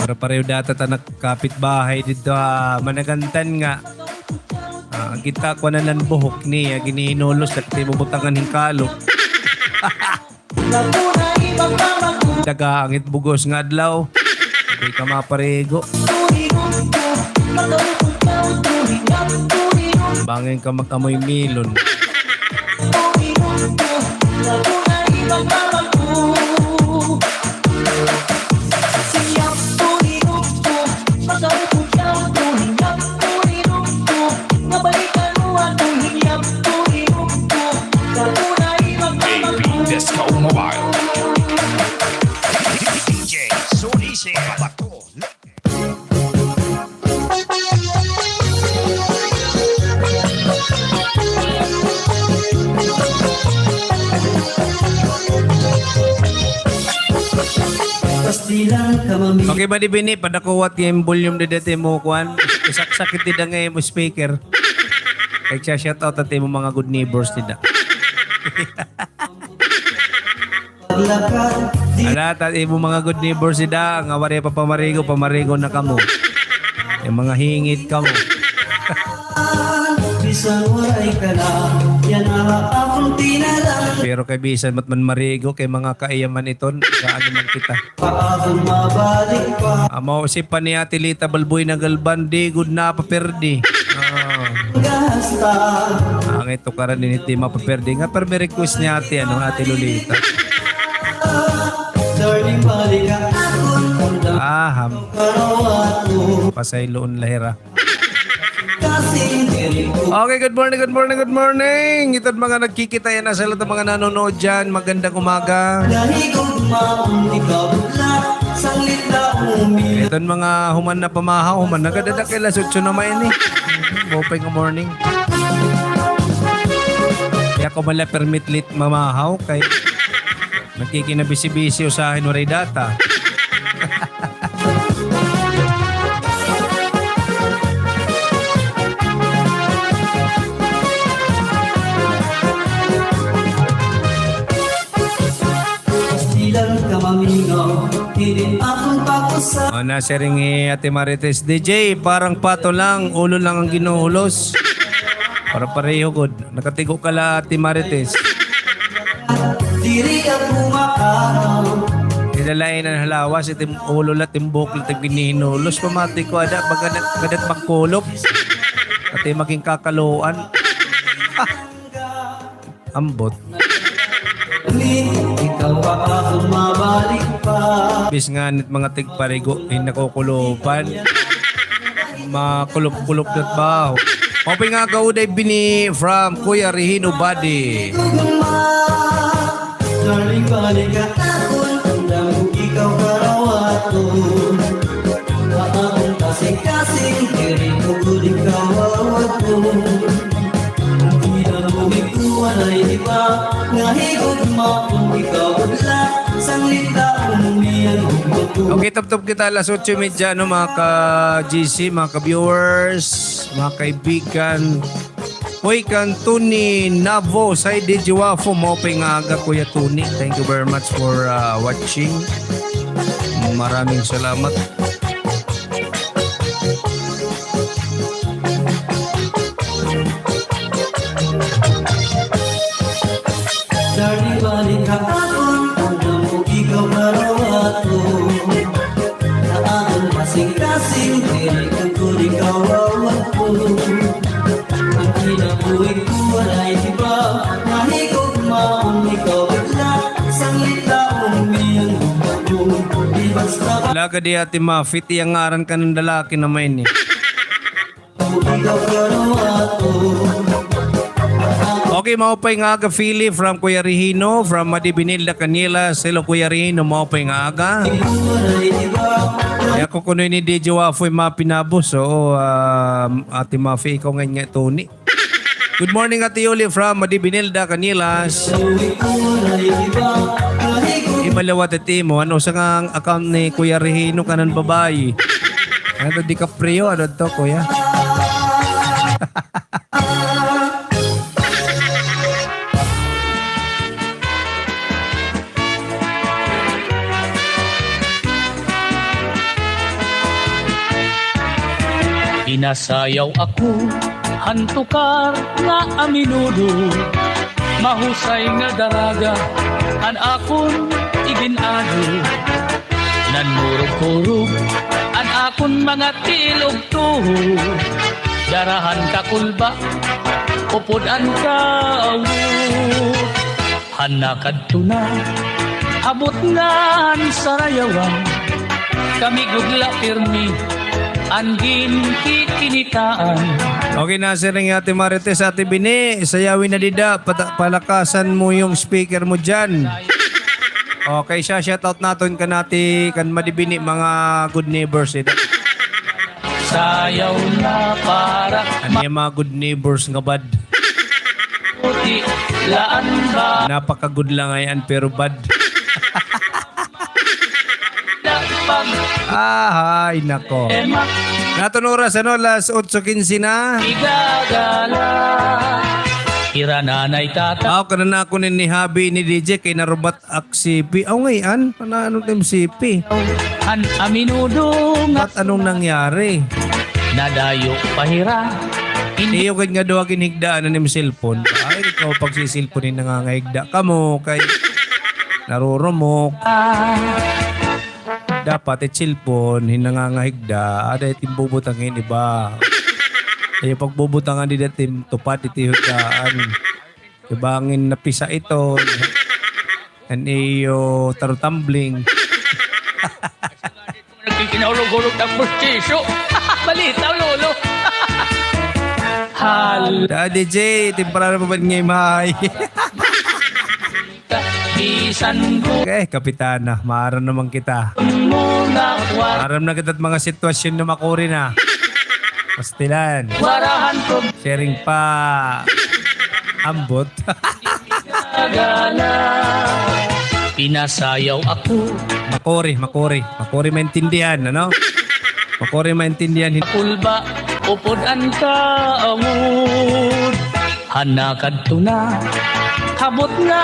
Pero pareho data ta nagkapitbahay didto ha Managantan nga. Ah, kita ko na nan buhok niya, ginihinulos, nagtibubutangan hin kalo. Daga angit bugos nga adlaw. Di ka maparigo. Bangin ka mag-amoy milon. Mobile. D J Sonny Sir Bato. Okay, Madi Bini, padakuwat nga im volume dida it imo kuan. Isaksak it dida nga imo speaker. Kay siya shout out it imo mga good neighbors dida. Ala, ta imo mga good neighbors dida, nga waray pa pamarigo, pamarigo na kamo. Yung mga hingit kamo. Pero kay bisan mat man marigo, kay mga kaiyaman iton, gaano man kita. Amo, si pa ni Ate Lita Balbuena Galban, di gud na paperdi. Ah. Ang ito karan din iti mapaperdi. Nga, pero may request niya ate, ano, Ate Lolita. Aham. Pasayloon la hira. Okay, good morning, good morning, good morning. Iton mga nagkikita yana, sa lahat ng mga nanonood dyan, magandang umaga. Iton mga human na pamahaw, human na gad, ada kay alas otso na man ini. Maupay nga morning. Kay ako man la permit late mamahaw kay nagkikinabisi-bisi usahay waray data. O, nasiring hi Ate Marites, D J, parang pato lang, ulo lang ang ginuhulos. Para pareho gud. Nakatigo ka la, Ate Marites. Diri ako makaon. Nilalain an halawas, itim ulo la, timbok la, tim ginihinulos. Pamati ko, ada, pag adat, adat magkulop. Pati maging kakaluan. Ambot. Bis nganit mga tigparigo, hin nakukulupan. Makulop-kulop dat baho. Maupay nga aga, Uday Bini from Kuya Rihino Badi. Okay, tubtob kita alas otso y media, no, mga ka-G C, mga ka-viewers, mga kaibigan. Uy, kan Tony Navo, sa D J Wafo, maupay nga aga, Kuya Tony. Thank you very much for, uh, watching. Maraming salamat. Lagad hi Ate Mafi, it iya ngaran kanan lalaki na man ini. Okay, maupay nga aga, Philly from Kuya Rihino, from Madi Binilda, Cañilas. Hello, Kuya Rihino, maupay nga aga. Kay ako kuno ini, D J Wafoy, Mafi Nabos. Oo, ah, Ate Mafi, ikaw nga nga, Tony. Good morning, Ate Yuli from Madi Binilda, Cañilas. Imaliwat it imo, ano, usa nga account ni Kuya Rihino kanan babayi. Ano to, DiCaprio, ano to, Kuya? Inasayaw ako han tukar nga aminudo, mahusay nga daraga an akon igin-ado. Nanurog-kurog an akon mga tilog tuho, dara han Tacolba upod an kaawod. Han nakadto na, abot na an sarayawan, kami gud la pirmi an ginkikinitaan. Okay, nasiring hi Ate Marites, Ate Bini, sayawi na dida, pata-, palakasan mo yung speaker mo dyan. Okay, siya, shout out naton kan ati, kan Madi Bini, mga good neighbors, eh. Sayaw na para An iya mga good neighbors nga bad. Puti laan ba? Napaka-good la ngay-an, pero bad. Ahay, nako. Naton oras, ano, las otso quince na. Igagala. Ira nanay tata. Aw, kana na ako ni, ni Habi ni D J kay narubat ak sipi. Aw, ngay-an, ano, ano tim sipi? An aminudo nga Ba't anong nangyari? Nadayo pa hira. Iyo gad nga duha ginhigdaan an im cellphone. Ay, ikaw pagsisilpon hin nangangahigda kamo kay narurumok. Dapat it cellphone hin nangangahigda, ada it imbubutang hin iba. Ayaw pagbubutangan dida it im tupad it ihigdaan. Kay bangin napisa iton. An iyo taro tumbling. Nagkikinahulog-hulog ng pustiso. Balita, lolo. Hal- Da, D J, temprano pa ba ngay-an, mahay? Bisan ko Okay, Kapitana, maaram naman kita. Muna wa- Maaram na kita it mga sitwasyon na makuri na. Pastilan. Warahan ko. Sharing pa. Ambot. Gala. Pinasayaw ako. Makuri, makuri. Makuri maintindihan, ano? Makuri maintindihan. Kulba, upod an kaawod. Han nakadto na, habot na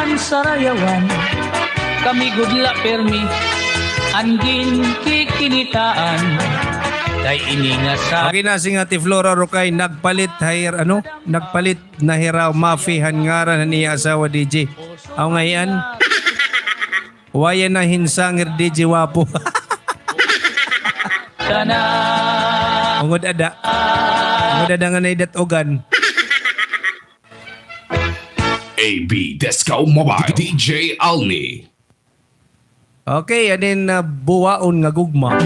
han sarayawan. Kami gud la pirmi, an ginkikinitaan. Kay ini nga sa Okay, nasiring hi Ate Flora Rocay, nagpalit hir-, ano? Nagpalit na hira Mafi han ngaran han iya asawa, D J. Aw, ngay-an. Waya na hin sangir, D J Wapo. Ungod ada. Ungod ada nga naidat ugan. A B Disco Mobile, D J Alni. Okay, anin na buwaon nga gugma.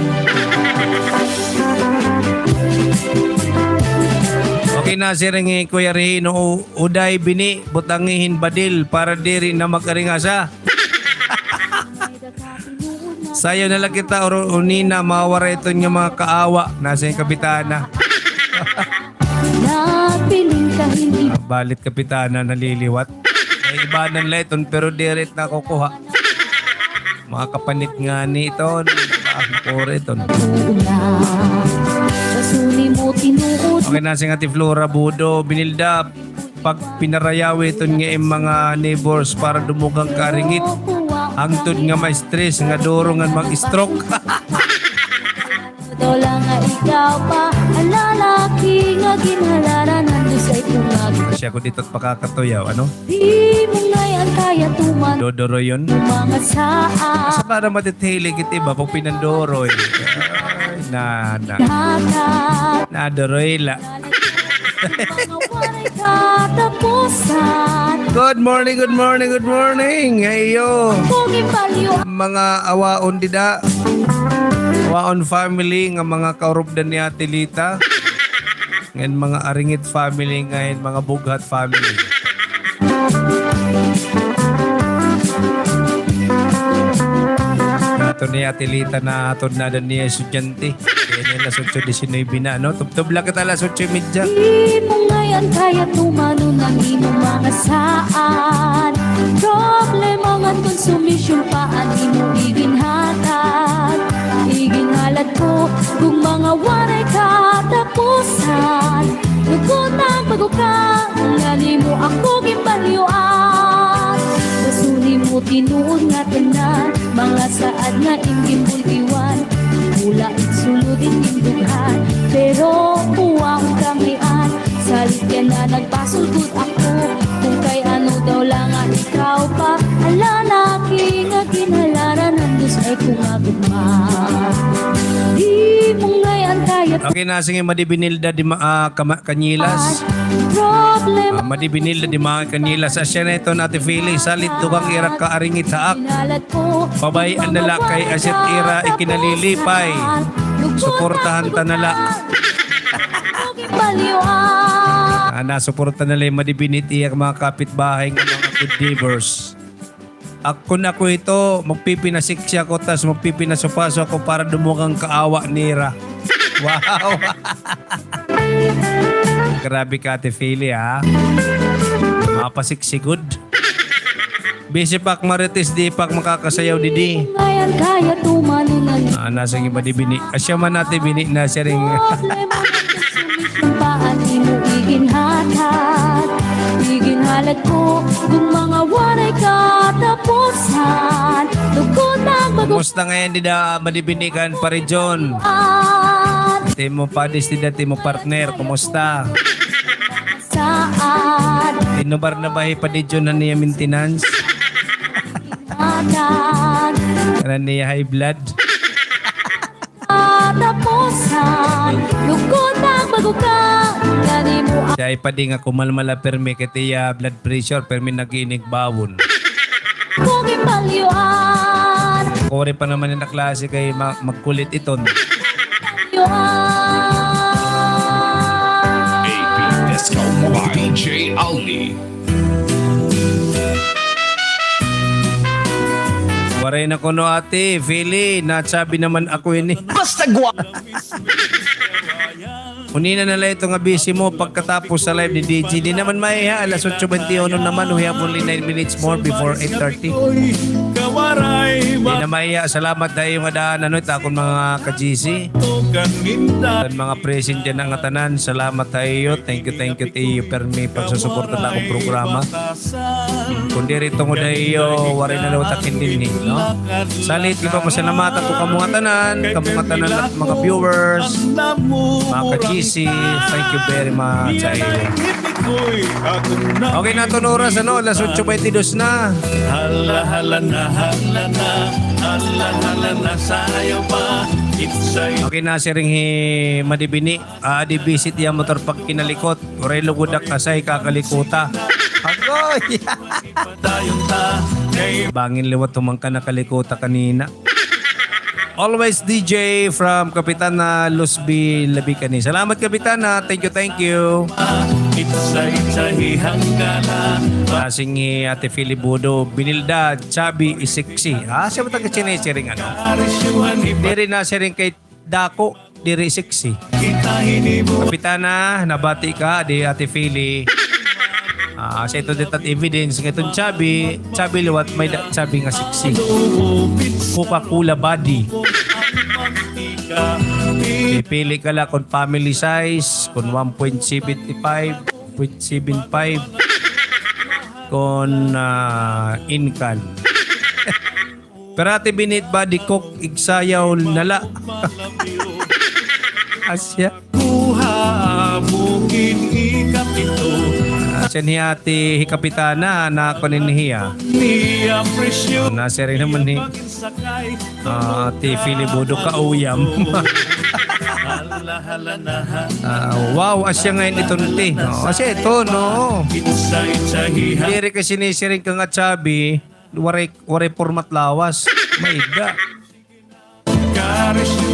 Okay, nasiring hi Kuya Regino, u-, uday bini, butangi hin badil para diri na mag-aringasa. Sayaw na la kita, oro-, unina, mawara iton nga mga kaawa, nasiring hi Kapitana. Napiling ka hindi. Balit Kapitana, naliliwat. May ibanan la iton, pero diri it nakukuha. Mga kapanit ngani iton. Ah, makuri iton. Una, sa suni mo tinuod. Okay, nasiring hi Ate Flora Budo, Binilda, pagpinarayawi iton nga im mga neighbors para dumugang kaaringit. Hangtod nga ma-stress, nga duro ngan mag-stroke. Daw la nga ikaw pa an lalaki nga ginhalaran han Diyos ay kumag. Siya ko dito pakakatuyaw, ano? Di mo ngay-an kaya tuman. Dodoroyon. Mga saan. Sa para matithilig it iba pag pinandoroy. Ay, na, na. Tata. Nadoroy la. Mga waray katapusan. Good morning, good morning, good morning. Ayo. Kung ipalyo. Mga awaon dida. Awaon family nga mga kaurupdan ni Ate Lita. Ngan mga Aringit family ngan mga Bughat family. Ato ni Ate Lita na hatod na dan niya estudyante. Kaya niya alas otso disinuybe na, no? Tubtob la kita alas otso y media. Di mo ngay-an kaya tumanon an imo mga saad. Problema ngan konsumisyon pa an imo iginhatag. Iginhalad ko kung mga waray katapusan. Lugod na an pagukang ngan imo ako ginbalyuan. Basuni mo tinuod nga tanan, mga saad nga im ginbultiwan. Wala it sulod it im dughan, pero uwang kamian. Salit ka na nagpasulgod ako, kung kay ano daw la nga ikaw pa an lalaki nga ginhalaran han Diyos ay kung agugma. Di mo ngay-an kaya Okay, nasiring hi Madi Binilda di ma-, ah, kama-, Kanyilas. Problem. Ah, Madi Binilda di mga Kanyilas. Asya na iton Ate Fili, salit dugang ira kaaringit haak. Pabay-an na la kay asya it ira ikinalilipay. Suportahan ta na la. Ah, nasuporta na la hi Madi Binit iya mga kapitbahay nga mga good neighbors. Ak-, kun ako ito, magpipinasiksi ako, tas magpipinasupaso ako para dumugang kaawa nira. Wow! Grabe ka, Ate Fili, ha? Mapasiksi gud. Busy pa ak Marites, di pa ak makakasayaw didi. Ngayon kaya tumalunan. Ah, nasa iba di bini. Asya man, Ate Bini, nasiring. Problema mo sa sumisyon, paano mo iginhathag? Iginhalat ko kung mga waray katapusan. Lugod na ang bago. Kumusta ngayon dida, Madi Bini, kan Pare John? Timo padis dida, timo partner, kumusta? Saad. Inubar na ba hi Padi John an iya maintenance? Matag. Kanan niya high blood. Katapusan, lugod na ang bago ka, nga nimo. Siya ay padi nga kumalmala permi kay tiya blood pressure, permi nag-iinigbawon. Kung ipalyuan. Kore pa naman an klase kay ma-, magkulit iton. Palyuan. A P Disco Mobile. D J Alni. Waray na kuno, Ate Fili, na-chubby naman ako ini. Basta gwa- Unina na la ito nga busy mo pagkatapos sa live ni D J. Di naman maiha, alas otso bente uno naman. We have only nine minutes more before eight thirty. Di na maiha, salamat ha iyo nga daan, ano, ita akon mga ka-G C. An mga present dyan nga tanan, salamat ha iyo. Thank you, thank you, thank you, permi, pagsusuporta ha akon programa. Kun diri tungod ha iyo, waray na liwat ak dinhi, no? Salit, di ba, pasalamatan ko kamo nga tanan, kamo nga tanan at mga viewers, mga ka-G C, thank you very much sa iyo. Okay na iton oras, ano? Alas otso bente dos na. Hala, hala na, hala na, hala, hala na, sayaw pa. Okay na, siring hi Madi Bini. Ah, di bisit iya motor pagkinalikot. Waray lugod ak asay kakalikuta. Agoy! Bangin liwat human ka nakalikuta kanina. Always D J from Kapitana Luzbi, Labicani. Salamat, Kapitana. Thank you, thank you. Nasing hi Ate Fili Budo, binilda, chubby, sexy. Ah, siya ba taga chinesiring, ano? Diri nasiring kay dako, diri sexy. Kapitana, nabati ka, di Ate Fili. Ah, sa ito ditat evidence nga iton chubby, chubby liwat, may da, chubby nga sexy. Coca-Cola body. Pipili ka la kun family size, kun one point seven five, point seven five, kun, ah, inkan. Pero Ate Binit ba, di kok igsayaw na la. Asya. Asya ni Ate hi Kapitana, na ako nin hiya. Nasiring naman ni, ah, Ate Fili Budo kauyam. Ah, wow, asya ngay-an iton, te. Oh, asya iton, no. Diri ka sinisiring ka nga chubby. Waray, waray pormat lawas. May da.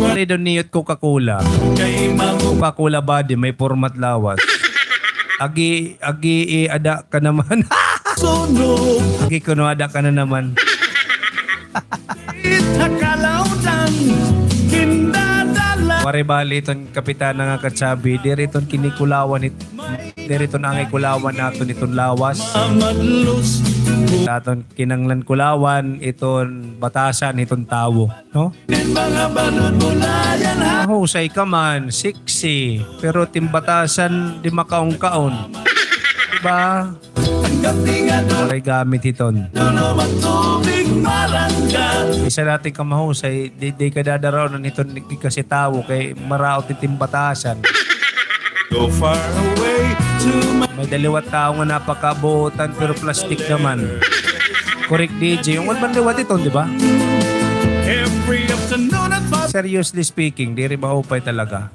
Waray daw niyot Coca-Cola. Coca-Cola body, may pormat lawas. Agi, agi, eh, ada ka naman. Agi kuno, ada ka na naman. Waray bali iton Kapitana nga ka-chubby, diri iton kinikulawan it-, diri iton angay kulawan naton iton lawas. Naton kinanglan kulawan iton batasan hiton tawo, no? Mahusay ka man, sexy, pero tin batasan di makaon-kaon. Diba? Waray gamit hiton. Bisan natin ka mahusay, di, di ka dadaraon hiton ikasi tawo kay maraot hiton batasan. May da liwat tawo nga napakabuotan pero plastik naman. Correct, D J. Ungod man liwat iton, di ba? Seriously speaking, diri maupay talaga.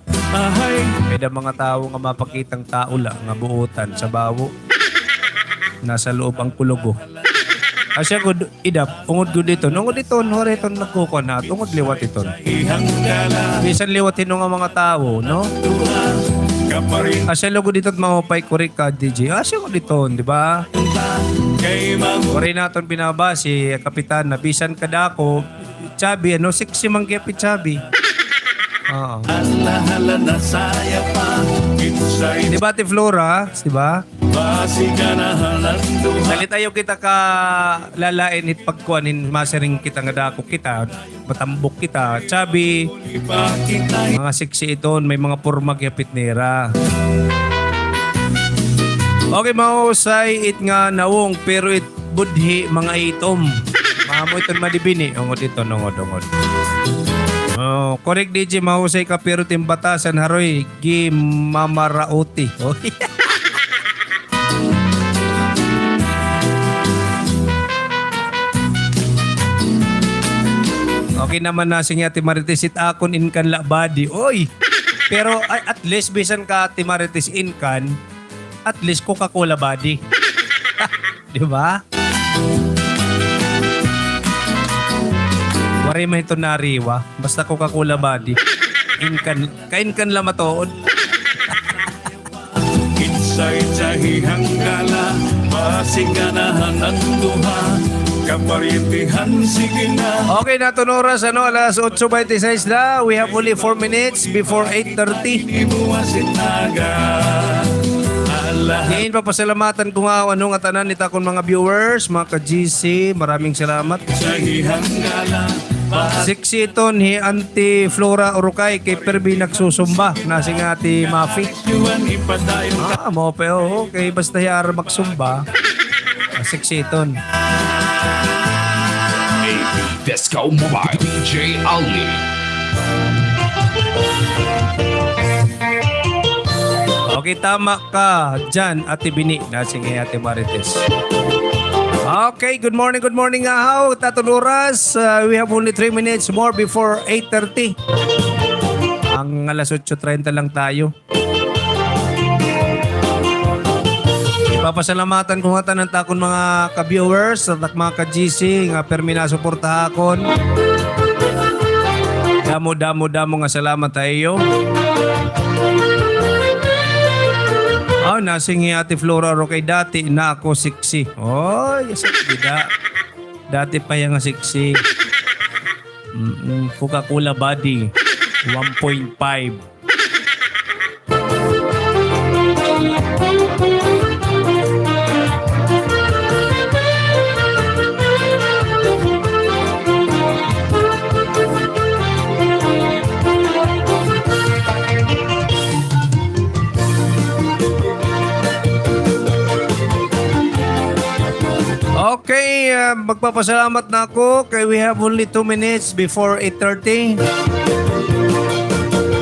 May da mga tawo nga mapakitang tawo la nga buotan sa bawo. Nasa loob ang kulugo. Asya gud, idap, ungod gud iton. Ungod iton, waray iton nagkukuan ha, ungod liwat iton. Bisan liwat hino nga mga tawo, no? Asya lugod iton maupay, correct ka, D J. Asya gud iton, di ba? Waray naton binabasi, Kapitan, na bisan kadako, chubby, ano, sexy man gihap hi chubby. Oo. Di ba, Ate Flora? Di ba? Salit ayaw kita kalalain hit pagkuan hin masiring kita nga dako kita. Matambok kita, chubby. Mga sexy iton, may mga porma gihap it nira. Okay, mahusay it nga nawong, pero it budhi, mga itom. Maamo iton madibini. Ungod iton, ungod, ungod. Oh, correct, D J, mahusay ka, pero it im batasan, haroy, gimamarauti. Oh. Okay naman, nasing hi Ate Marites, it akon inkan la body. Oy! Pero, ay, at least, bisan ka, Ate Marites, inkan, at least Coca-Cola body. Di ba? Waray man ito nariwa. Basta Coca-Cola body. Inkan, kainkan la matuod. Okay, naton oras, ano, alas otso baynte sais na. We have only four minutes before eight thirty. Diin papasalamatan ko nga, ano, ngatanan it akon mga viewers, mga ka-G C, maraming salamat. Sexy iton hi Auntie Flora Urukay kay permi nagsusumba, nasing hi Ate Mafi. Ah, mao pa, oo, kay basta hiya ara magsumba. Ah, sexy iton. A P Disco Mobile, D J Ali. Okay, tama ka dyan, Ate Bini, nasing hi Ate Marites. Okay, good morning, good morning, ahaw. It aton oras, uh, we have only three minutes more before eight thirty. Ang alas otso treinta lang tayo. Papasalamatan ko ngatanan it akon mga ka-viewers, it ak mga ka-G C nga permi nasuporta ha akon. Damo, damo, damo nga salamat ha iyo. Ah, nasing hi Ate Flora Urukay, dati na ako sexy. Oy, sexy da. Dati pa hiya nga sexy. Mm-mm, Coca-Cola body, one point five. Okay, ah, magpapasalamat na ako kay we have only two minutes before eight thirty.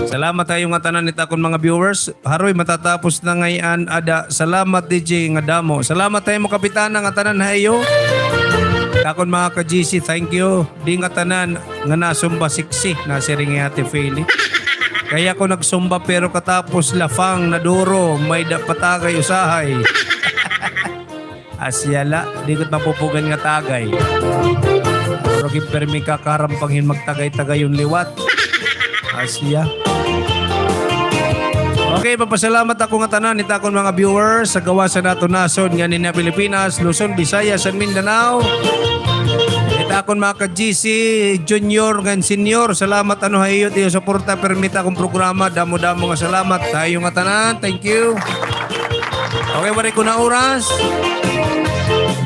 Salamat ha iyo ngatanan it akon mga viewers. Haroy, matatapos na ngay-an ada. Salamat, D J, nga damo. Salamat ha imo, Kapitana, ngatanan ha iyo. It akon mga ka-G C, thank you. Di ngatanan nga nasumba sexy, nasiring hi Ate Feli. Kay ako nagsumba pero katapos lafang na duro, may da patagay usahay. Asya la, di ko it mapupugan nga tagay. Pero ginpermi ka karampang hin magtagay-tagayon liwat. Asya. Okay, papasalamat ako ngatanan it akon mga viewers sa gawas han aton nasod ngan ini nga Pilipinas, Luzon, Visayas, and Mindanao. It akon mga ka-G C, junior ngan senior, salamat ano ha iyo it iyo suporta permi it akon programa. Damo-damo nga salamat ha iyo ngatanan. Thank you. Okay, waray ko na oras.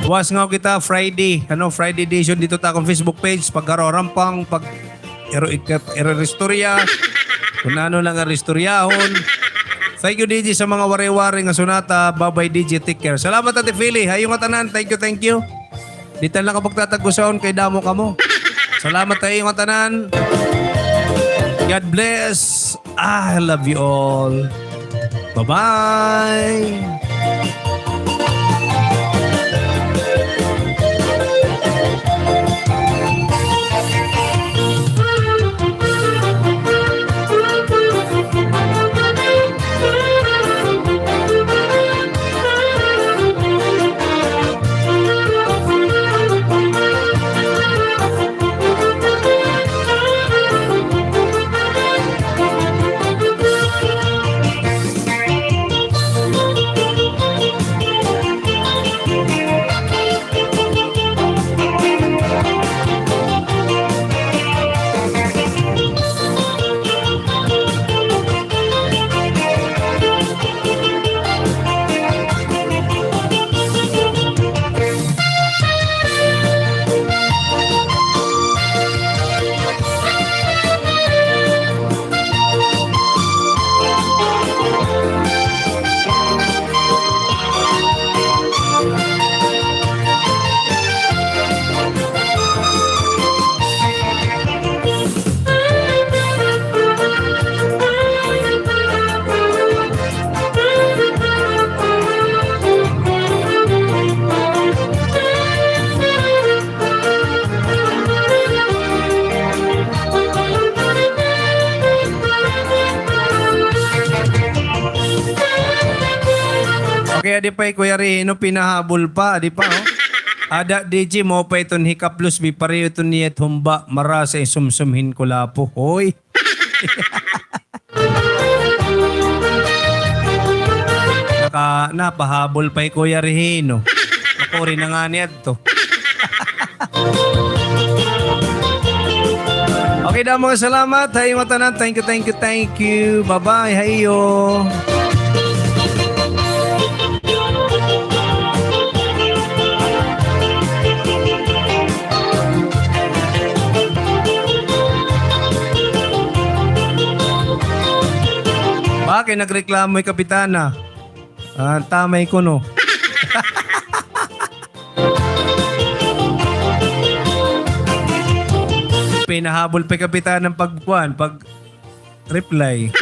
Buwas nga kita, Friday. Ano, Friday edition dito ta akon Facebook page. Pagkaro rampang, pag iro, iro istorya. Kun ano lang an istoryahon. Thank you, D J, sa mga waray-waray nga sunata. Bye-bye, D J. Take care. Salamat, Ate Philly. Ha iyo ngatanan. Thank you, thank you. Di ta na la pagtatag-usaon kay damo kamo. Salamat ha iyo ngatanan. God bless. I love you all. Bye-bye. Di pa, Kuya Rino, pinahabol pa, di pa, oh. Ada, D J, mao pa iton hikaplos, bi pareho iton niya it humba, marasa isumsum hin kulapo. Hoy. Naka-, napahabol pa hi Kuya Rino. Makuri na ngani adto. Okay, damo nga salamat ha iyo ngatanan. Thank you, thank you, thank you. Bye-bye ha iyo. Bakit nagreklamo hi Kapitana? Ah, tamay kuno. Pinahabol pa hi Kapitana an pagkuan, pag-reply.